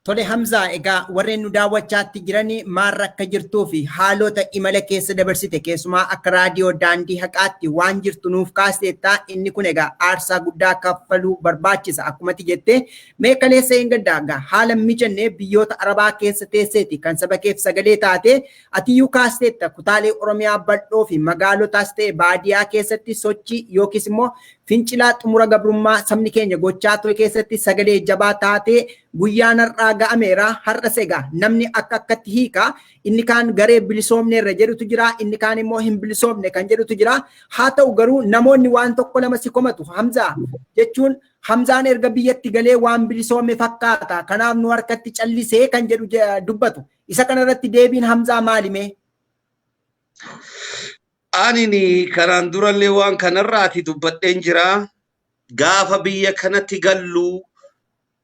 Tole Hamzaa, egaa warreen nu daawwachaatti jiran maal akka jirtuu fi haalota imala keessa dabarsite keessumaa akka raadiyoo daandii haqaatti waan jirtu nuuf kaasteetta. Inni kun egaa aarsaa guddaa kaffaluu barbaachisa akkumatti jettee mee kaleessa hin gaddaa egaa haala mijanne biyyoota Arabaa keessa teesseeti kan saba keef sagalee taate atiyyuu kaasteetta. Kutaalee Oromiyaa bal'oo fi magaalotaas ta'e baadiyaa keessatti sochii yookiis immoo fincilaa xumura gabrummaa sabni keenya gochaa ture keessatti sagalee jabaa taatee guyyaan har'aa ga'ameera. Har'as egaa namni akka akkatti hiika. Inni kaan garee bilisoomneerra jedhutu jira, inni kaan immoo hin bilisoomne kan jedhutu jira. Haa ta'u garuu namoonni waan tokko lama si komatu Hamzaa jechuun Hamzaan erga biyyatti galee waan bilisoome fakkaata, kanaaf nu harkatti callisee kan jedhu dubbatu. Isa kanarratti deebiin Hamzaa maali mee? Ani karaan durallee waan kanarraati dubbadheen jira. Gaafa biyya kanatti gallu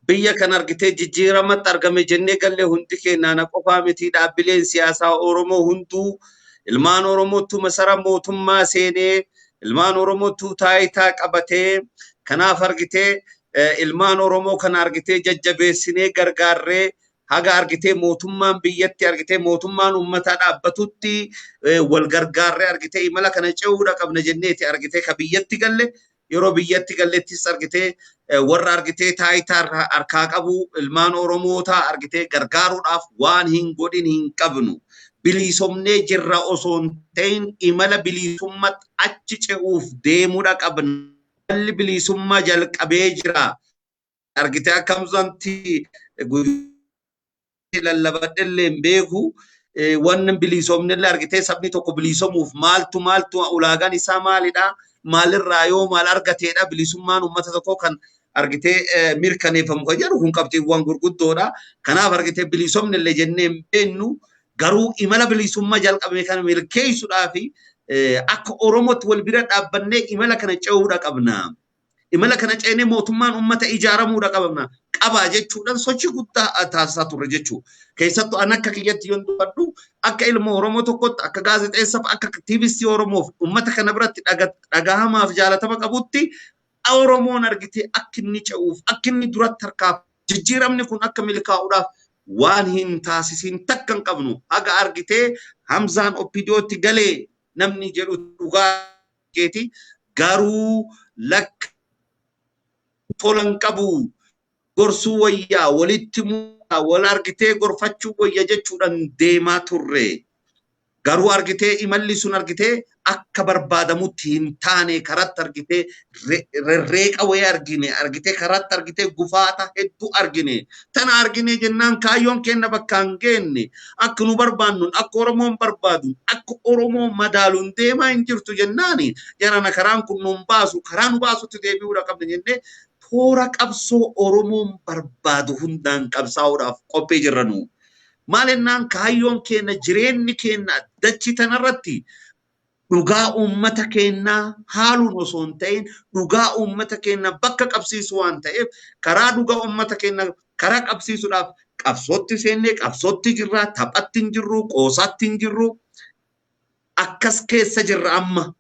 biyya kan argitee jijjiiramatti argame jennee gallee hundi keenya na qofaa miti dhaabbileen siyaasaa Oromoo hunduu ilmaan Oromootu masara mootummaa seenee ilmaan Oromootu taayitaa qabatee kanaaf argitee ilmaan Oromoo kana argitee jajjabeessinee gargaarree Haga argitee mootummaan biyyatti argitee mootummaan uummataa dhaabbatutti wal gargaarree argitee imala kana ce'uudha qabna jenneeti argitee ka biyyatti galle. Yeroo biyyatti gallettis argitee warra argitee taayitaa harkaa qabu ilmaan Oromootaa argitee gargaaruudhaaf waan hin godhin hin qabnu. Biliisomnee jirra osoo hin ta'in imala bilisummaatti achi ce'uuf deemuudha qabna. Imalli bilisummaa jalqabee jira. Argitee akkamsanti lallabadhellee hin beeku. Wanni biliisomnellee argitee sabni tokko biliisomuuf maaltu maaltu ulaagaan isaa maalidha? Maalirraa yoo maal argateedha bilisummaan uummata tokkoo kan argitee mirkaneeffamu kan jedhu kun qabxiiwwan gurguddoodha. Kanaaf argitee biliisomnellee jennee hin beennu garuu imala bilisummaa jalqabame kana milkeessuudhaaf akka Oromootti wal bira dhaabbannee imala kana ce'uudha qabna. Imala kana ceenee mootummaan uummata ijaaramuudha qabna. Qabaa jechuudhaan sochii guddaa taasisaa turre jechuudha. Keessattuu an akka kiyyatti yoon dubbadhu akka ilma Oromoo tokkotti akka gaazexeessaaf akka aktiivistii Oromoof uummata kana biratti dhagahamaaf jaalatama qabutti Oromoon argitee akka inni ce'uuf akka inni duratti harkaaf jijjiiramni kun akka milkaa'uudhaaf waan hin taasisiin takka hin qabnu. Haga argitee Hamzaan OPDOtti galee namni jedhu dhugaa keeti garuu lakka tolan qabu. Gorsuu wayyaa walitti mukaa wal argitee gorfachuu wayya jechuudhaan deemaa turre. Garuu argitee imalli sun argitee akka barbaadamutti hin taane karatti argitee rerreeqa wayii argine argitee karatti argitee gufaata hedduu argine. Tana argine jennaan kaayyoon keenya bakka hin geenne akka nu barbaannuun akka Oromoon barbaadu akka Oromoon madaaluun deemaa hin jirtu jennaani jarana karaan kun nu baasu karaa nu baasutti deebi'uudha qabna jennee toora qabsoo Oromoon barbaadu hundaan qabsaa'uudhaaf qophii jirra nu. Maal jennaan kaayyoon keenya jireenyi keenya dachi tanarratti dhugaa uummata keenyaa haaluun osoo hin ta'in dhugaa uummata keenyaa bakka qabsiisu waan ta'eef karaa dhugaa uummata keenyaa karaa qabsiisuudhaaf qabsootti seennee qabsootti jirra taphatti hin jirru qoosaatti hin jirru akkas keessa jirra amma.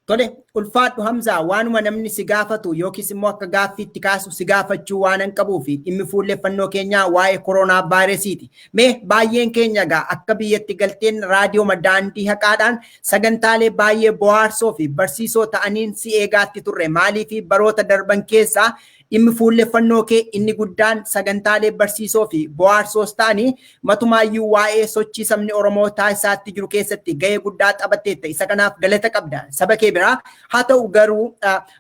Tole ulfaadhu Hamzaa waanuma namni si gaafatu yookiis immoo akka gaaffiitti kaasu si gaafachuu waan hin qabuu fi dhimmi fuulleffannoo keenyaa waa'ee koronaa vaayirasiiti. Mee baay'een keenya egaa akka biyyatti galteen raadiyoo daandii haqaadhaan sagantaalee baay'ee bohaarsoo fi barsiisoo ta'aniin si eegaatti turre. Maaliif baroota darban keessaa dhimmi fuulleffannoo kee inni guddaan sagantaalee barsiisoo fi bohaarsoos ta'anii matumaayyuu waa'ee sochii sabni Oromoo taasisaatti jiru keessatti gahee guddaa taphatteetta. Isa kanaaf galata qabda saba kee biraa. Haa ta'u garuu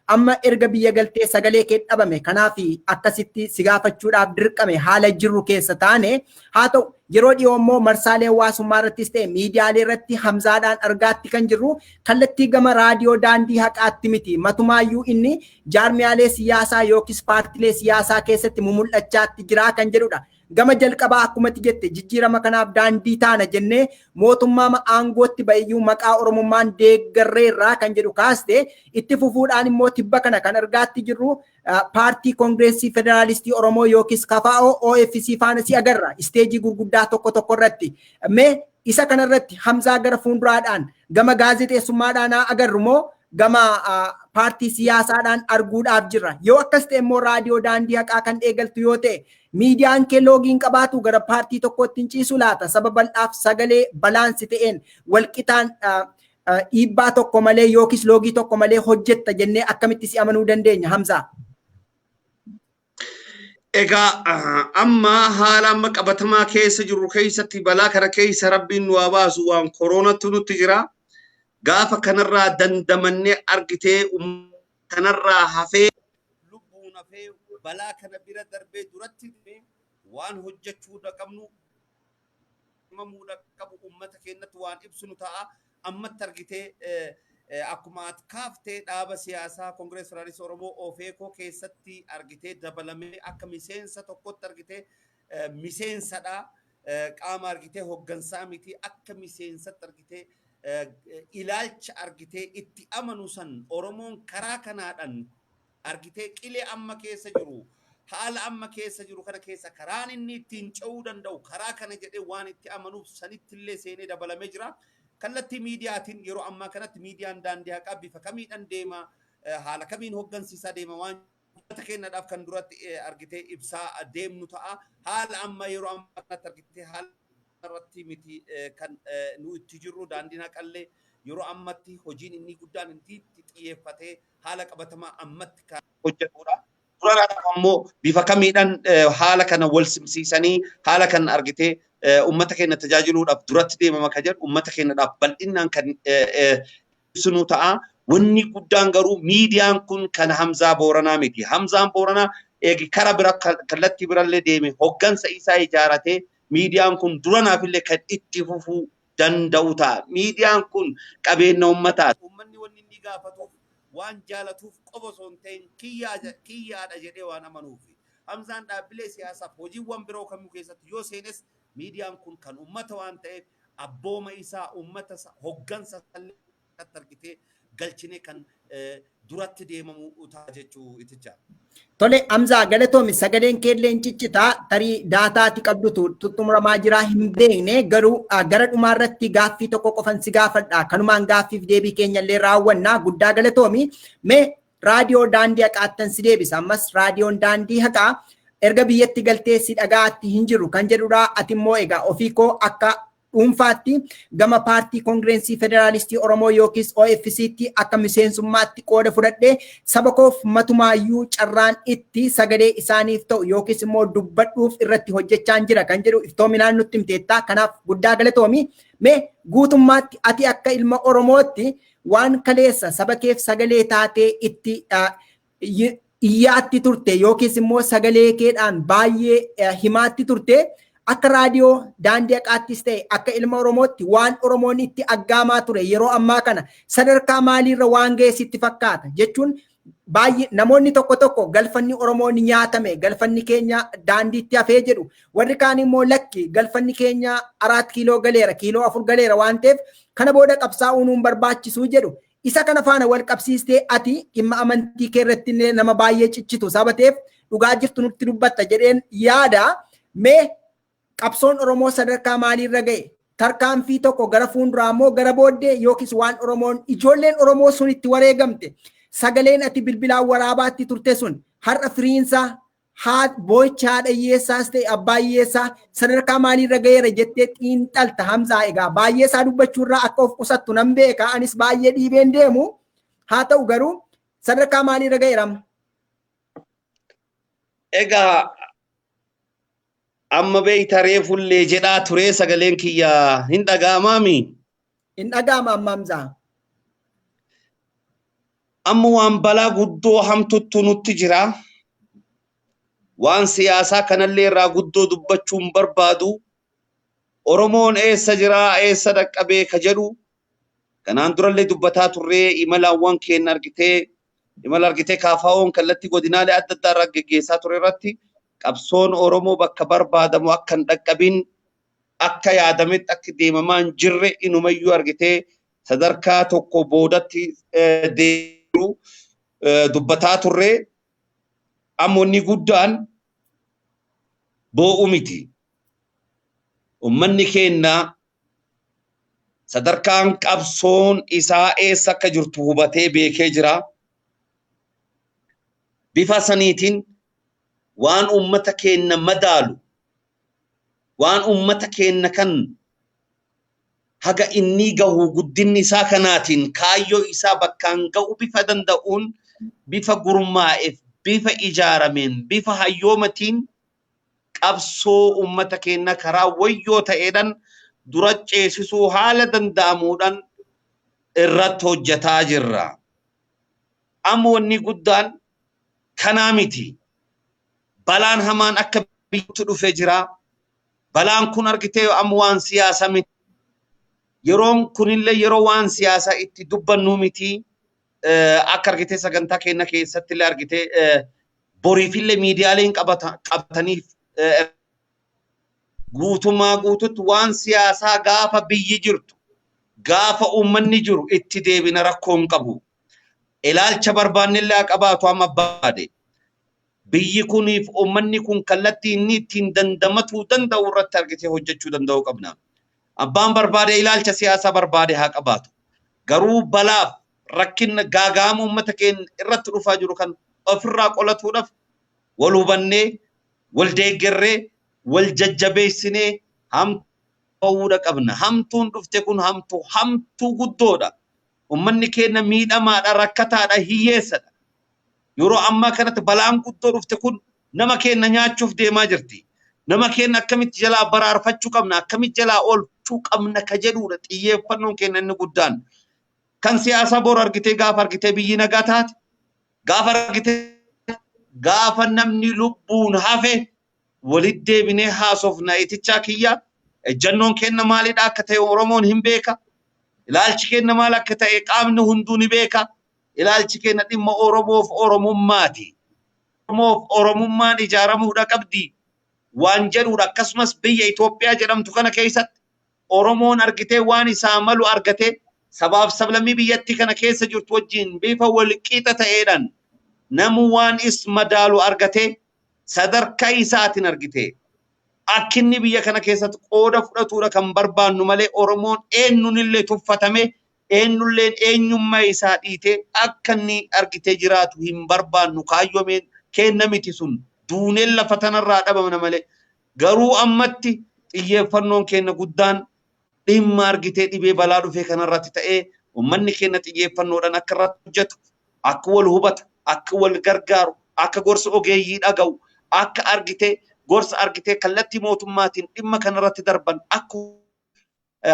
amma erga biyya galtee sagalee kee dhabame kanaaf akkasitti si gaafachuudhaaf dirqame haala jirru keessa taane haa ta'u yeroo dhiyoo immoo marsaalee hawaasummaa irrattis ta'e miidiyaalee irratti Hamzaadhaan argaatti kan jirru kallattii gama raadiyoo daandii haqaatti miti. Matumaayyuu inni jaarmiyaalee siyaasaa yookiis paartilee siyaasaa keessatti mumul'achaatti jira kan jedhudha. Gama jalqabaa akkumatti jette jijjiirama kanaaf daandii taana jennee mootummaa aangootti ba'iyyuu maqaa Oromummaan deeggarreerraa kan jedhu kaaste itti fufuudhaan immoo tibba kana kan argaatti jirru paartii Koongireesii Federaalistii Oromoo yookiis KFO OFC faana si agarra isteejii gurguddaa tokko tokko irratti. Mee isa kanarratti Hamzaa gara fuulduraadhaan gama gaazexeessummaadhaan agarru moo gama paartii siyaasaadhaan arguudhaaf jirra. Yoo akkas ta'e immoo raadiyoo daandii haqaa kan eegaltu yoo ta'e miidiyaan kee loogiin qabaatu gara paartii tokkootti hin ciisu laata. Saba bal'aaf sagalee balaansi ta'een walqixaan dhiibbaa tokko malee yookiis loogii tokko malee hojjetta jennee akkamitti si amanuu dandeenya Hamzaa? Egaa amma haala amma qabatamaa keessa jirru keessatti balaa kana keessa rabbiin nu haa baasu waan koronatu nutti jira. Gaafa kanarraa dandamannee argitee kanarraa hafee lubbuun hafee balaa kana bira darbee duratti waan hojjechuu qabnu himamuudha qabu uummata keenyatti waan ibsinu ta'a. Ammatti argitee akkuma ati kaaftee dhaaba siyaasaa Koongirees Federaalistii Oromoo OFEKO keessatti argitee dabalamee akka miseensa tokkotti argitee miseensadha. Qaama argitee hoggansaa miti akka miseensatti argitee ilaalcha argitee itti amanu san Oromoon karaa kanaadhaan argitee qilee amma keessa jiru haala amma keessa jiru kana keessa karaan inni ittiin ce'uu danda'u karaa kana jedhee waan itti amanuuf sanitti illee seenee dabalamee jira. Kallattii miidiyaatiin yeroo ammaa kanatti miidiyaan daandii haqaa bifa kamiidhaan deema haala kamiin hoggansiisaa deema waan Uummata keenyadhaaf kan duratti argitee ibsaa deemnu ta'a. Haala amma yeroo ammaa kanatti argitee haala irratti miti kan nu itti jirru. Daandiin haqallee yeroo ammatti hojiin inni guddaan inni itti xiyyeeffatee haala qabatamaa ammatti kan hojjetudha. Duranaaf ammoo bifa kamiidhaan haala kana wal simsiisanii haala kana argitee uummata keenya tajaajiluudhaaf duratti deemama kan jedhu uummata keenyadhaaf bal'inaan kan ibsinu ta'a. Wanni guddaan garuu miidiyaan kun kan Hamzaa Booranaa miti. Hamzaan Booranaa eegi kara bira kallattii birallee deeme hoggansa isaa ijaaratee miidiyaan kun duranaafillee kan itti fufuu danda'u ta'a. Miidiyaan kun qabeenya uummataati. Uummanni wanni inni gaafatuuf waan jaalatuuf qofa osoo hin ta'in kiyyaadha jedhee waan amanuuf. Hamzaan dhaabbilee siyaasaaf hojiiwwan biroo kamuu keessatti yoo seenes miidiyaan kun kan uummata waan ta'eef abbooma isaa uummata hoggansa illee argitee galchinee kan duratti deemamu ta'a jechuu itichaa. Tole Hamzaa, galatoomi. Sagaleen keellee hin ciccitaa, tarii daataati qabdutu tuttumuramaa jira hin beekne. Garuu gara dhumaarratti gaaffii tokko qofan si gaafadha. Kanumaan gaaffiif deebii keenya illee raawwanna. Guddaa galatoomi. Mee raadiyoo Daandii Haqaattan si deebisa. Ammas raadiyoon Daandii Haqaa erga biyyatti galtee si dhagaatti hin jiru kan jedhudha. Ati immoo egaa ofii koo akka dhuunfaatti gama paartii Koongireensii Federaalistii Oromoo yookiis OFCtti akka miseensummaatti qooda fudhadhee saba koof matumaayyuu carraan itti sagalee isaaniif ta'u yookiis immoo dubbadhuuf irratti hojjechaa jira kan jedhu iftoominaan nutti himteetta. Kanaaf guddaa galatoomi. Mee guutummaatti ati akka ilma Oromootti waan kaleessa saba keef sagalee taatee itti iyyaatti turte yookiis immoo sagalee keedhaan baay'ee himaatti turte, akka raadiyoo Daandii Haqaattis ta'e akka ilma Oromootti waan Oromoon itti aggaamaa ture yeroo ammaa kana sadarkaa maaliirra waan ga'e sitti fakkaata? Jechuun baay'ee namoonni tokko tokko galfanni Oromoo ni nyaatame, galfanni keenya daandiitti hafee jedhu. Warri kaan immoo lakki, galfanni keenya 4 kiiloo galeera, kiiloo 4 galeera waan ta'eef kana booda qabsaa'uun nuun barbaachisuu jedhu. Isa kana faana wal qabsiistee ati dhimma amantii kee irratti illee nama baay'ee ciccitu saba ta'eef dhugaa jirtu nutti dubbatta jedheen yaada. Mee qabsoon Oromoo sadarkaa maaliirra ga'e? Tarkaanfii tokko gara fuulduraa immoo gara booddee yookiis waan Oromoon ijoolleen Oromoo sun itti wareegamte, sagaleen ati bilbilaan waraabaatti turte sun har'a firiinsaa haa boo'icha haadha hiyyeessaas ta'e abbaa hiyyeessaa sadarkaa maaliirra ga'eera jettee xiinxalta, Hamzaa? Egaa baay'ee isaa dubbachuurraa akka of qusattu nan beeka, anis baay'ee dhiibeen deemu. Haa ta'u garuu sadarkaa maaliirra ga'eera amma? Egaa amma beeyta, reefullee jedhaa turee, sagaleen kiyya hin dhaga'amaami? Hin dhaga'ama amma, Hamzaa. Amma waan balaa guddoo hamtuttu nutti jira. Waan siyaasaa kanallee irraa guddoo dubbachuun barbaadu. Oromoon eessa jiraa, eessa dhaqqabee ka jedhu kanaan durallee dubbataa turree. Imalaawwan keenya argitee, imala argitee kaafaa'oon kallattii godinaalee adda addaa irraa geggeessaa ture irratti qabsoon Oromoo bakka barbaadamu akka hin dhaqqabin, akka yaadametti akka deemamaa hin jirre, inumayyuu argitee sadarkaa tokko boodatti deemu dubbataa turre. Amma wanni guddaan boo'u miti. Uummanni keenya sadarkaan qabsoon isaa eessa akka jirtu hubatee beekee jira. Bifa saniitiin waan uummata keenya madaalu, waan uummata keenya kan haga inni gahu guddinni isaa kanaatiin kaayyoo isaa bakkaan ga'u bifa danda'uun, bifa gurmaa'eef, bifa ijaarameen, bifa hayyoomatiin qabsoo uummata keenya karaa wayyoo ta'eedhaan dura ceesisuu haala danda'amuudhaan irratti hojjetaa jirra. Amma wanni guddaan kanaa miti. Balaan hamaan akka biyyatti dhufee jira. Balaan kun argitee amma waan siyaasaa miti. Yeroon kunillee yeroo waan siyaasaa itti dubbannu miti. Akka argitee sagantaa keenya keessatti illee argitee boriifillee miidiyaaleen qabataniif guutumaa guututti waan siyaasaa gaafa biyyi jirtu, gaafa uummanni jiru itti deebina, rakkoo hin qabu. Ilaalcha barbaannellee haa qabaatu amma baade. Biyyi kuniif uummanni kun kallattii inni ittiin dandamatuu danda'u irratti argitee hojjechuu danda'uu qabna. Abbaan barbaade ilaalcha siyaasaa barbaade haa qabaatu. Garuu balaaf rakkina gaagaama uummata keenya irratti dhufaa jiru kan Ofirraa qolatuudhaaf wal hubannee, wal deeggarree, wal jajjabeessinee hamtuu ba'uudha qabna. Hamtuun dhufte kun hamtuu hamtuu guddoodha. Uummanni keenya miidhamaadha, rakkataadha, hiyyeessadha. Yeroo ammaa kanatti balaan guddoo dhufte kun nama keenya nyaachuuf deemaa jirti. Nama keenya akkamitti jalaa baraarfachuu qabna, akkamitti jalaa oolchuu qabna ka jedhudha xiyyeeffannoon keenya inni guddaan. Kan siyaasaa bor argitee gaafa argitee biyyi nagaa taate, gaafa argitee gaafa namni lubbuun hafe walitti deebinee haasofna. Itichaa kiyya, ejjannoon keenya maalidha akka ta'e Oromoon hin beeka. Ilaalchi keenya maal akka ta'e qaamni hunduu ni beeka. Ilaalchi keenya dhimma Oromoof Oromummaati. Oromoof Oromummaan ijaaramuudha qabdi waan jedhudha. Akkasumas biyya Itoophiyaa jedhamtu kana keessatti Oromoon argitee waan isaa malu argatee sabaaf sablammii biyyattii kana keessa jirtu wajjin bifa walqixa ta'eedhaan namu waan is madaalu argatee sadarkaa isaatiin argitee akka inni biyya kana keessatti qooda fudhatuudha kan barbaannu malee, Oromoon eenyuunillee tuffatame, eenyulleen eenyummaa isaa dhiitee akka inni argitee jiraatu hin barbaannu. Kaayyoomeen kenna miti sun, duuneen lafa tanarraa dhabamna malee. Garuu ammatti xiyyeeffannoon keenya guddaan dhimma argitee dhibee balaa dhufee kanarratti ta'ee, uummanni keenya xiyyeeffannoodhaan akka irratti hojjetu, akka wal hubatu, akka wal gargaaru, akka gorsa ogeeyyii dhaga'u, akka argitee gorsa argitee kallattii mootummaatiin dhimma kanarratti darban, akka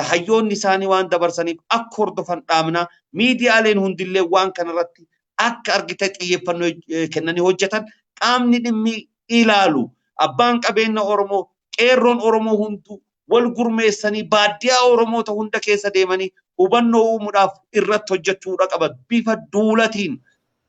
hayyoonni isaanii waan dabarsaniif akka hordofan dhaamna. Miidiyaaleen hundillee waan kanarratti akka argitee xiyyeeffannoo kennanii hojjetan, qaamni dhimmi ilaalu, abbaan qabeenya Oromoo, qeerroon Oromoo hunduu wal gurmeessanii baadiyyaa Oromoota hunda keessa deemanii hubannoo uumuudhaaf irratti hojjechuudha qaba. Bifa duulatiin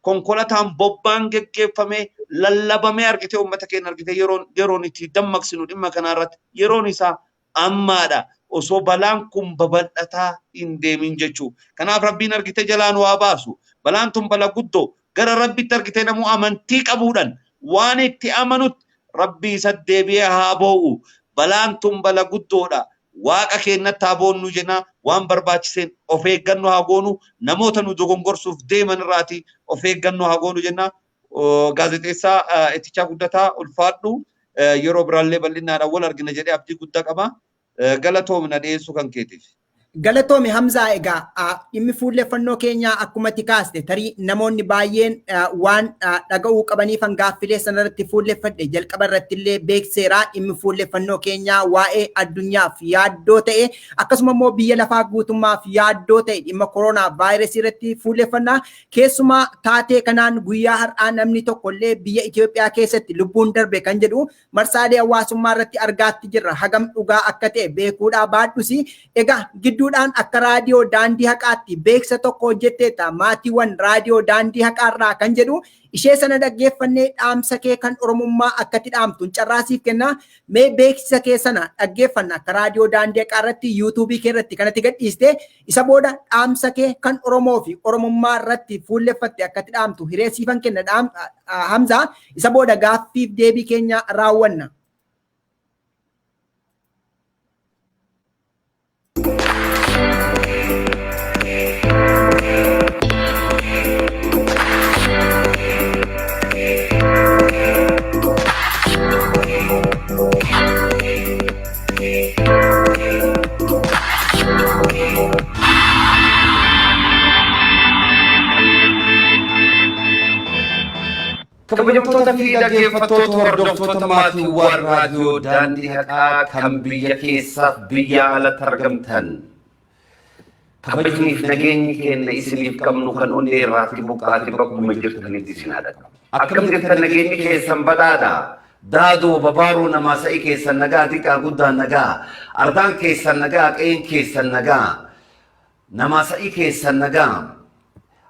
konkolataan bobbaan geggeeffamee lallabamee argitee uummata keenya argitee yeroon itti dammaqsinu dhimma kanarratti yeroon isaa ammaadha. Osoo balaan kun babal'ataa hin deemin jechuu. Kanaaf Rabbiin argitee jalaan waa baasu. Balaan tun bala guddoo. Gara Rabbitti argitee namuu amantii qabuudhaan waan itti amanutti Rabbii isa deebi'ee haa boo'u. Balaan tun bala guddoodha. Waaqa keenyatti haa boonnu jenna. Waan barbaachiseen of eeggannoo haa goonu. Namoota nu dogongorsuuf deeman irraati of eeggannoo haa goonu jenna. Gaazexeessaa Itichaa Guddataa, ulfaadhu. Yeroo biraallee bal'inaadhaan wal argina jedhee abdii guddaa qaba. Galatoomna dhiyeessuu kan keetiif. Galatoomi Hamzaa. Egaa dhimmi fuulleffannoo keenyaa akkumatti kaaste, tarii namoonni baay'een waan dhaga'uu qabaniif gaaffilee sanarratti fuulleffadhe. Jalqaba irratti illee beekseeraa, dhimmi fuulleffannoo keenyaa waa'ee addunyaaf yaaddoo ta'e, akkasuma immoo biyya lafaa guutummaaf yaaddoo ta'e, dhimma koronaa vaayirasii irratti fuulleffannaa. Keessumaa taatee kanaan guyyaa har'aa namni tokkollee biyya Itoophiyaa keessatti lubbuun darbe kan jedhu marsaalee hawaasummaa irratti argaatti jirra. Hagam dhugaa akka ta'e beekuudhaa baadhusi, egaa gidduudhaan akka Raadiyoo Daandii Haqaatti beeksisa tokko hojjetteetta, maatiiwwan Raadiyoo Daandii Haqaarraa kan jedhu. Ishee sana dhaggeeffannee dhaamsa kee kan Oromummaa akkatti dhaamtu carraasiif kenna. Mee beeksisa kee sana dhaggeeffanna, akka Raadiyoo Daandii Haqaa irratti yuutuubii kee irratti kanatti gadhiiste. Isa booda dhaamsa kee kan Oromoo fi Oromummaa irratti fuulleffatte akkatti dhaamtu hiree siifan kenna, Hamzaa. Isa booda gaaffiif deebii keenya raawwanna. Kabajamtoota fi dhaggeeffattoota, hordoftoota, maatiiwwan Raadiyoo Daandii Haqaa kan biyya keessaaf biyya alatti argamtan. Kabajniif nageenyi keenya isiniif qabnu kan onnee irraatti buqqaate bakkuma jirtanitti isin haa dhaqabu. Akkam jirtan? Nageenyi keessan badhaadha. Daadoo babaaroo namaa sa'i keessan nagaa, xiqqaa guddaan nagaa. Ardaan keessan nagaa, qe'een keessan nagaa. Namaa sa'i keessan nagaa.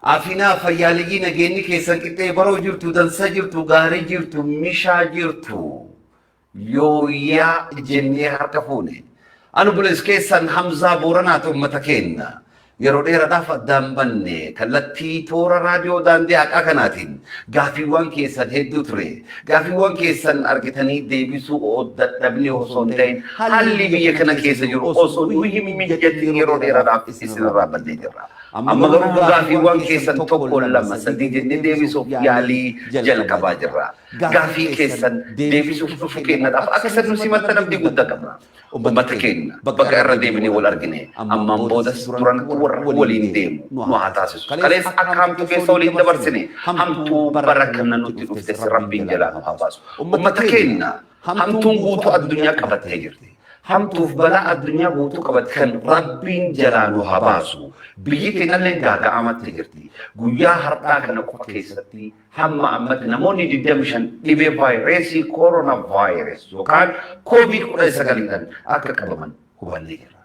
Afinaa fayyaaleyyii, nageenyi keessan qixxee baroo jirtu, dansa jirtu, gaarii jirtu, mishaa jirtu. Yooyyaa jennee harka fuune. Anu bulees keessan Hamzaa Booranaati, uummata keenya. Yeroo dheeraadhaaf addaan banne kallattii toora raadiyoo daandii haqaa kanaatiin gaaffiiwwan keessan hedduu ture. Gaaffiiwwan keessan argitanii deebisuu dadhabnee osoo hin ta'in haalli biyya kana keessa jiru osoo nu hin mijatin yeroo dheeraadhaaf isinirraa bannee jirra. Amma garuu gaaffiiwwan keessan tokko, lama, sadii jennee deebisuuf yaalii jalqabaa jirra. Gaaffii keessan deebisuuf dhufu keenyadhaaf akka isin nu simattan abdii guddaa qabna. Uummata keenya bakka irra deebinee wal argine ammaan boodas turan warra waliin deemu nu haa taasisu. Kaleessa akka hamtuu keessa waliin dabarsine hamtuu bara kana nutti dhuftes Rabbiin jalaa nu haa baasu. Uummata keenya, hamtuun guutuu addunyaa qabattee jirti. Hamtuuf balaa addunyaa guutuu qabatte kan Rabbiin jalaa nu haa baasu. Biyyi keenyallee gaaga'amatti jirti. Guyyaa har'aa kana qofa keessatti hamma ammatti namoonni 25 dhibee vaayirasii koronaa vaayirasii yookaan koovid 19dhaan akka qabaman hubannee jirra.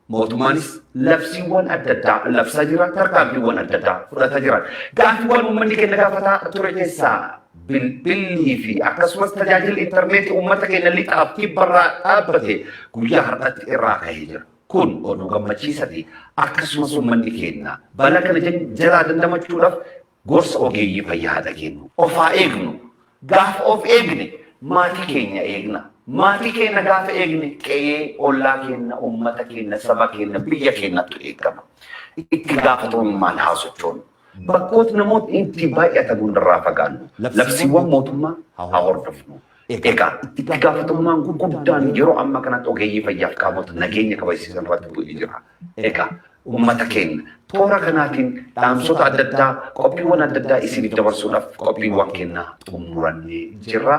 Mootummaanis labsiiwwan adda addaa labsaa jira, tarkaanfiiwwan adda addaa fudhataa jira. Gaaffiiwwan uummanni keenya gaafataa ture keessaa bilbillii fi akkasumas tajaajilli intarneetii uummata keenya lixaaf kibbarraa dhaabbate guyyaa har'aatti irraa ka'ee jira. Kun oduu gammachiisati. Akkasumas uummanni keenya balaa kana jalaa dandamachuudhaaf gorsa ogeeyyii fayyaa haa dhageenyu. Of haa eegnu. Gaafa of eegne maatii keenya eegna. Maatii keenya gaafa eegne qe'ee ollaa keenya, uummata keenya, saba keenya, biyya keenyatu eegama. Itti gaafatamummaan haa sochoonu. Bakkoota namoonni itti baay'atan hundarraa fagaannu. Labsiiwwan mootummaa haa hordofnu. Egaa itti gaafatamummaan guddaan yeroo ammaa kanatti ogeeyyii fayyaaf qaamota nageenya kabachiisan irratti bu'ee jira. Egaa uummata keenya, toora kanaatiin dhaamsota adda addaa, qophiiwwan adda addaa isiniif dabarsuudhaaf qophiiwwan keenya xumurannee jirra.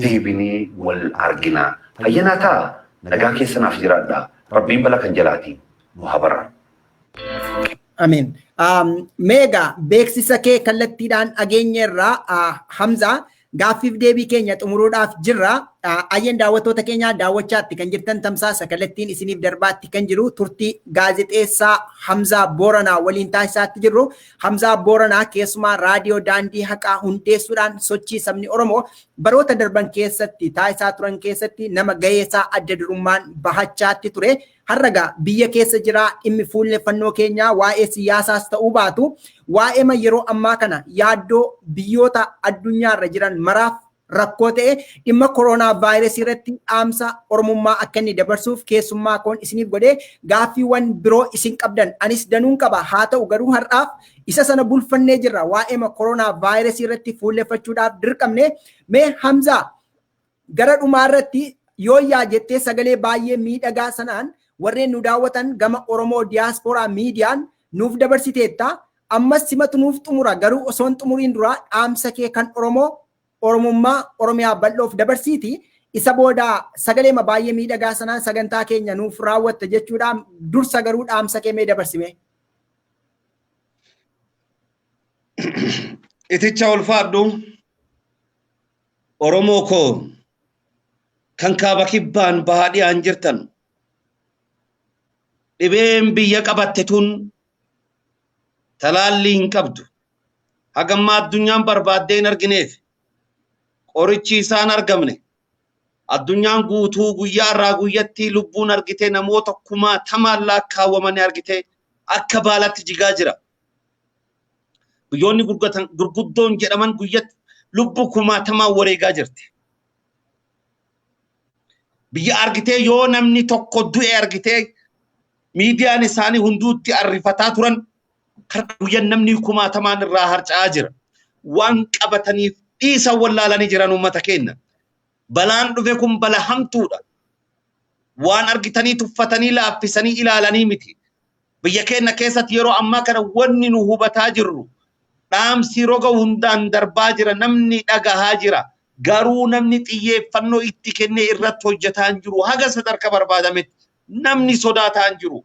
Deebinee wal argina. Fayyanaa ta'a. Nagaa keessanaaf jiraadha. Rabbiin bala kan jalaatiin nu haa baraaru. Amiin. Meegaa beeksisa kee kallattiidhaan dhageenyeerraa, Hamzaa, gaaffiif deebii keenya xumuruudhaaf jirra. Ayyeen, daawwattoota keenya, daawwachaatti kan jirtan tamsaasa kallattiin isiniif darbaatti kan jiru turtii gaazexeessaa Hamzaa Booranaa waliin taasisaatti jirru. Hamzaa Booranaa keessumaa raadiyoo daandii haqaa hundeessuudhaan sochii sabni Oromoo baroota darban keessatti taasisaa turan keessatti nama gaheesaa adda durummaan bahachaatti ture. Har'agaa biyya keessa jira. Dhimmi fuulleffannoo keenyaa waa'ee siyaasaas ta'uu baatu, waa'ee yeroo ammaa kana yaaddoo biyyoota addunyaarra jiran maraaf rakkoo ta'e, dhimma koronaa vaayirasii irratti dhaamsa Oromummaa akka inni dabarsuuf keessummaa koon isiniif godhee, gaaffiiwwan biroo isin qabdan anis danuun qaba. Haa ta'u garuu har'aaf isa sana bulfannee jirra, waa'ee koronaa vaayirasii irratti fuulleffachuudhaaf dirqamne. Mee Hamzaa, gara dhumaa irratti yoo yaa jettee sagalee baay'ee miidhagaa sanaan warreen nu daawwatan gama Oromoo Diyaaspooraa Miidiyaan nuuf dabarsiteetta. Ammas simatu nuuf xumura, garuu osoo hin xumuriin dura dhaamsa kee kan Oromoo, Oromummaa, Oromiyaa bal'oof dabarsiiti. Isa booda sagaleema baay'ee miidhagaa sanaan sagantaa keenya nuuf raawwatta jechuudha. Dursa garuu dhaamsa kee mee dabarsime. Iticha, ulfaadhu. Oromoo koo kan kaaba, kibbaan, bahaa, dhiyaan jirtan, dhibeen biyya qabatte tun talaallii hin qabdu. Hagammaa addunyaan barbaaddee hin argineef qorichi isaan argamne. Addunyaan guutuu guyyaa irraa guyyatti lubbuun argitee namoota kumaatamaan lakkaawwamanii argitee akka baalatti jigaa jira. Biyyoonni gurguddoon jedhaman guyyatti lubbuu kumaatamaan wareegaa jirti. Biyya argitee yoo namni tokko du'e argitee miidiyaan isaanii hunduutti arrifataa turan, har'a guyyaan namni kumaatamaan irraa harca'aa jira. Waan qabataniif dhiisan wallaalanii jiran uummata keenya. Balaan dhufe kun bala hamtuudha. Waan argitanii tuffatanii laaffisanii ilaalanii miti. Biyya keenya keessatti yeroo ammaa kana wanni nu hubataa jirru, dhaamsi roga hundaan darbaa jira, namni dhagahaa jira. Garuu namni xiyyeeffannoo itti kennee irratti hojjetaa hin jiru. Haga sadarkaa barbaadametti namni sodaataa hin jiru.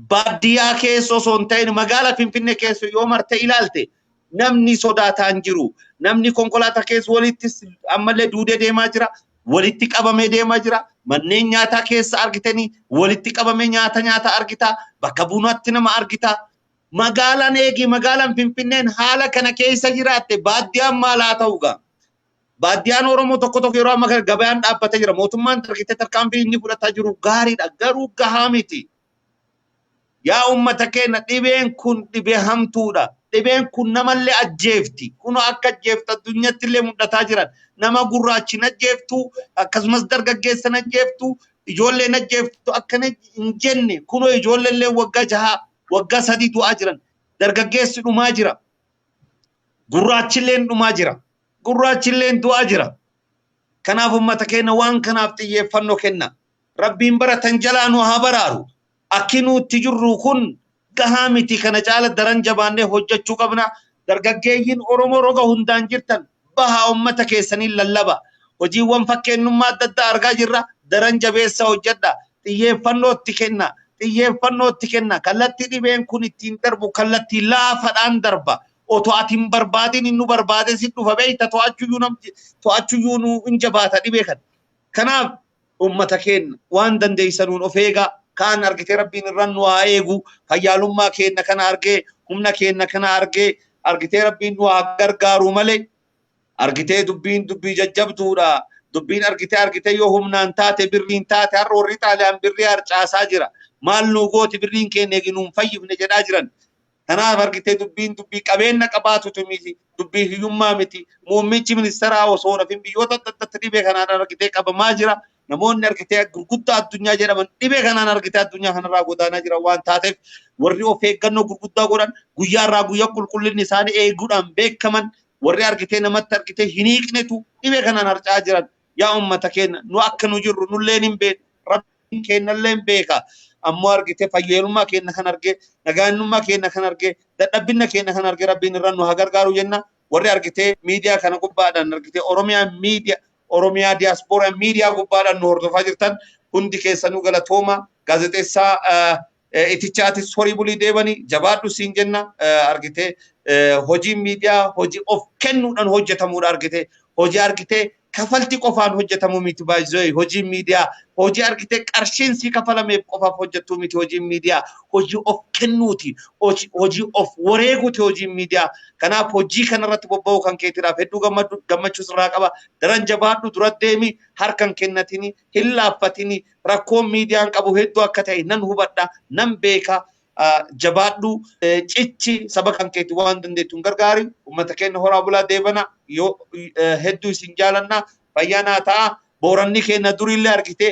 Baadiyyaa keessa osoo hin ta'in magaalaa Finfinnee keessa yoo marte ilaalte namni sodaataa hin jiru. Namni konkolaataa keessa walitti ammallee duudee deemaa jira. Walitti qabamee deemaa jira. Manneen nyaataa keessa argitanii walitti qabamee nyaata nyaata argita. Bakka bunaatti nama argita. Magaalaan eegi magaalaan Finfinneen haala kana keessa jiraatte, baadiyyaan maal haa ta'u gaa? Baadiyyaan Oromoo tokko tokko yeroo ammaa kana gabayaan dhaabbatee jira. Mootummaan argitee tarkaanfii inni fudhataa jiru gaariidha. Garuu gahaa miti. Yaa uummata keenya dhibeen kun dhibee hamtuudha. Dhibeen kun namallee ajjeefti. Kun akka ajjeeftu addunyaatti illee mul'ataa jiran. Nama gurraachi ajjeeftu akkasumas dargaggeessa ajjeeftu ijoolleen ajjeeftu akkana hin jenne kunoo ijoolleen waggaa 6 waggaa 3 du'aa jiran. Dargaggeessi dhumaa jira. Gurraachilleen dhumaa jira. Gurraachilleen du'aa jira. Kanaaf uummata keenya waan kanaaf xiyyeeffannoo kenna. Rabbiin baratan jalaa nu haa baraaru. Akki nuti jirru kun gahaa miti kana caala daran jabaannee hojjechuu qabna. Dargaggeeyyiin Oromoo roga hundaan jirtan bahaa uummata keessaniin lallaba. Hojiiwwan fakkeenyummaa adda addaa argaa jirra. Daran jabeessa hojjedha. Xiyyeeffannoo itti kenna. Xiyyeeffannoo itti kenna. Kallattii dhibeen kun ittiin darbu kallattii laafaadhaan darba. Otoo ati hin barbaadin inni barbaade si dhufa beekta to'achuyyuu nu hin jabaata dhibee kana. Kanaaf uummata keenya waan dandeessanuun of eegaa. Kaan argitee rabbiin irraan nu haa eegu. Fayyaalummaa keenya kana argee humna keenya kana argee argitee rabbiin nu haa gargaaru malee argitee dubbiin dubbii jajjabduudha. Dubbiin argitee yoo humnaan taate birriin taate har'a warri Xaaliyaan birrii harcaasaa jira. Maal nu gooti birriin keenya eegi nuun fayyifne jedhaa jiran. Kanaaf argitee dubbiin dubbii qabeenya qabaatutu miti dubbii hiyyummaa miti. Muummichi ministeeraa osoo nafin biyyoota adda addaatti dhibee kanaan argitee qabamaa jira. Namoonni argitee gurguddaa addunyaa jedhaman dhibee kanaan argitee addunyaa kanarraa godaanaa jiran waan taateef warri of eeggannoo gurguddaa godhan guyyaarraa guyyaa qulqullinni isaanii eeguudhaan beekaman warri argitee namatti argitee hin hiiqnetu dhibee kanaan harca'aa jiran. Yaa uummata keenya nu akka nu jirru nulleen hin beeknu rabbiin keenyallee hin beeka. Ammoo argitee fayyaalummaa keenya kan argee nagaannummaa keenya kan argee dadhabbina keenya kan argee rabbiin irraan nu haa gargaaru jenna. Warri argitee miidiyaa kana gubbaadhaan argitee Oromiyaa miidiyaa Oromiyaa diyaaspooraa miidiyaa gubbaadhaan nu hordofaa jirtan hundi keessanuu galatooma gaazexeessaa itichaatis horii bulii deebanii jabaadhu siin jenna argitee hojiin miidiyaa hojii of kennuudhaan hojjetamuudha argitee hojii argitee kafalti qofaan hojjetamuu miti baay'ee hojiin miidiyaa hojii argitee qarshiin si kafalameef qofaaf hojjettuu miti hojiin miidiyaa hojii of kennuuti hojii of wareeguuti hojiin miidiyaa kanaaf hojii kanarratti bobba'uu kan keetiidhaaf hedduu gammachuu sirraa qaba daran jabaadhu dura deemi harkan kennatini hin laaffatini rakkoon miidiyaan qabu hedduu akka ta'e nan hubadha nan beeka jabaadhu cichi saba kan keetti waan dandeettuun gargaari uummata keenya horaa bulaa deebana yoo hedduu isin jaalanna fayyaa ta'a booranni keenya durillee argite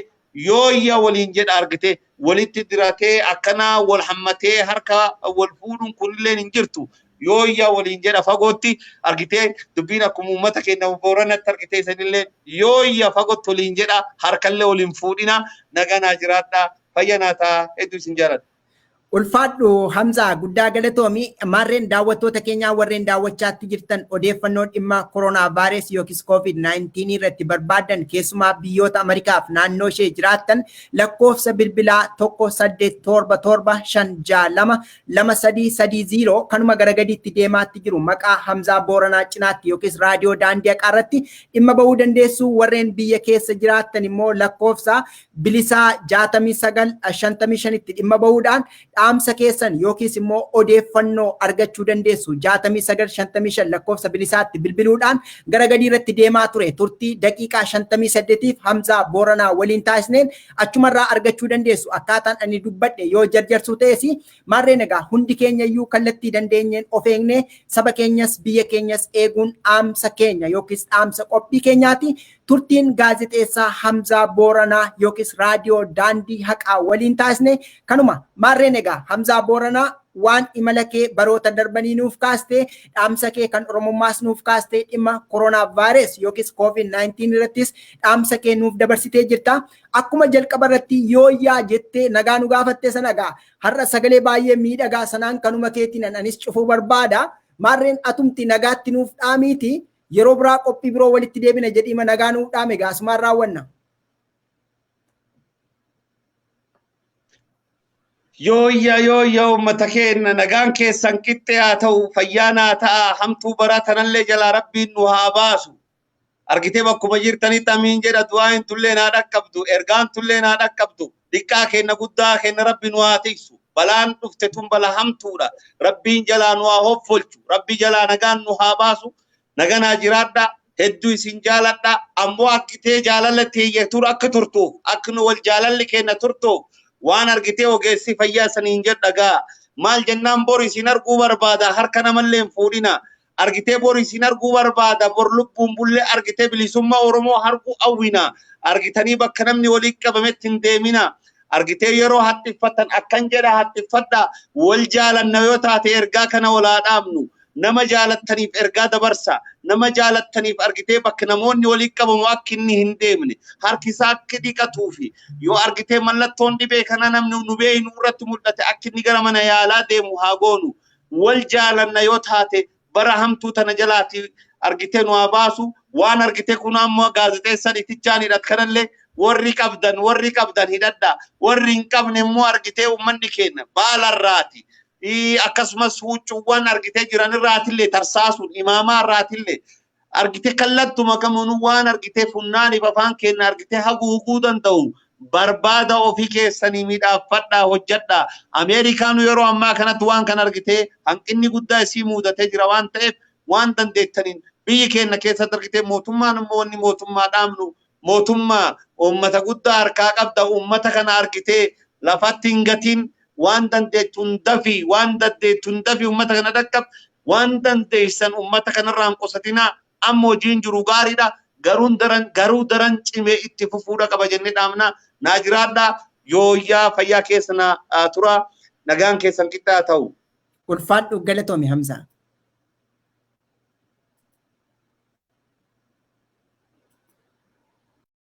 yooyya waliin jedha argite walitti diratee akkanaa wal hammatee harka wal fuudhuun kunillee hin jirtu yooyya waliin jedha fagootti argitee dubbiin akkuma uummata keenya booranatti argitee isinillee yooyya fagootti waliin jedha harkallee waliin fuudhina naganaa jiraadha fayyaa ta'a hedduu isin jaaladha. Ulfaadhu Hamzaa guddaa galatoomi maarreen daawwattoota keenyaa warreen daawwachaatti jirtan odeeffannoo dhimma koronaa vaayirasii yookiis COVID-19 irratti barbaadan keessumaa biyyoota Ameerikaaf naannoo ishee jiraattan lakkoofsa bilbilaa 1 8 7 7 5 6 2 2 3 3 0 kanuma gara gadiitti deemaatti jiru maqaa Hamzaa Booranaa cinaatti yookiis raadiyoo daandii haqaa irratti dhimma bahuu dandeessu warreen biyya keessa jiraattan immoo lakkoofsa bilisaa 69 55tti dhimma bahuudhaan dhaamsa keessan yookiis immoo odeeffannoo argachuu dandeessu 69 55 lakkoofsa bilisaatti bilbiluudhaan gara gadii irratti deemaa ture turtii daqiiqaa 58tiif Hamzaa Booranaa waliin taasisneen achumarraa argachuu dandeessu akkaataan ani dubbadhe yoo jarjarsuu ta'es maarreen egaa hundi keenya iyyuu kallattii dandeenyeen of eegnee saba keenyas biyya keenyas eeguun dhaamsa keenya yookiis dhaamsa qophii keenyaati. Turtiin gaazexeessaa Hamzaa Booranaa yookiis raadiyoo daandii haqaa waliin taasisne kanuma maarreen egaa Hamzaa Booranaa waan imala kee baroota darbanii nuuf kaaste dhaamsa kee kan Oromummaas nuuf kaaste dhimma koronaa vaayirus yookiis COVID-19 irrattis dhaamsa kee nuuf dabarsitee jirta. Akkuma jalqaba irratti yooyyaa jettee nagaa nu gaafatte sana egaa har'a sagalee baay'ee miidhagaa sanaan kanuma keetiin anis cufuu barbaada. Maarreen atumti nagaatti nuuf dhaamiiti yeroo biraa qophii biroo walitti deebina jedhiima nagaa nuuf dhaame egaa asumaan raawwanna. Yooyya yooyya uummata keenya nagaan keessan qixxee haa ta'u fayyaan haa ta'a hamtuu baraa tanallee jalaa rabbiin nu haa baasu. Argitee bakkuma jirtanitti amiin jedha du'aan tullee naa dhaqqabdu ergaan tullee naa dhaqqabdu xiqqaa keenya guddaa keenya rabbi nu haa tiksu. Balaan dhufte tun bala hamtuudha. Rabbiin jalaa nu haa hoffolchu. Rabbi jalaa nagaan nu haa baasu. Naganaa jiraadha. Hedduu isin jaaladha. Ammoo akkitee jaalala teeyyatur akka turtuuf akka nu wal jaalalli keenya turtuuf Waan argitee ogeessi fayyaa saniin jedhu dhagaa. Maal jennaan, bor isin arguu barbaada, harka namallee hin fuudhina. Argitee bor isin arguu barbaada, bor lubbuun bullee argitee bilisummaa Oromoo arguu hawwina. Argitanii bakka namni walii qabametti hin deemina. Argitee yeroo haxxiffatan akkan jedha, haxxiffadha. Wal jaalanna yoo taate ergaa kana walaa dhaabnu. Nama jaalattaniif ergaa dabarsa. Nama jaalattaniif argitee bakka namoonni walii qabamu akka inni hin deemne, harki isaa akka dhiqatuu fi yoo argitee mallattoon dhibee kana namni nu beeynu irratti mul'ate akka inni gara mana yaalaa deemu haa goonu. Wal jaalanna yoo taate bara hamtuu tana jalaati argitee nu haa baasu. Waan argitee kun ammoo gaazexeessaan itichaan hidhat kanallee warri qabdan hidhadha. Warri hin qabne immoo argitee uummanni keenya baalarraati. Akkasumas huccuuwwan argitee jiran irraatillee tarsaasuun, imaamaa irraatillee argitee, kallattuma kamuun waan argitee funnaaniif afaan keenya argitee haguuguu danda'u barbaada, ofii keessanii miidhaafadhaa, hojjedhaa. Ameerikaan yeroo ammaa kanatti waan kana argitee hanqinni guddaa isii mudatee jira waan ta'eef, waan dandeettaniin biyyi keenya keessatti argitee mootummaan immoo wanni mootummaa dhaabnu, mootummaa uummata guddaa harkaa qabda, uummata kana argitee lafatti hin gatiin. Waan dandeettu hundafi, waan dandeettu hundafi uummata kana dhaqqab. Waan dandeessan uummata kanarraa hin qusatinaa. Amma hojiin jiru gaariidha, garuu daran cimee itti fufuudha qaba jennee dhaamna. Naa jiraadhaa, yooyyaa, fayyaa keessa na tura, nagaan keessan qixxaa ta'u. Ulfaadhu, galatoomi, Hamzaa.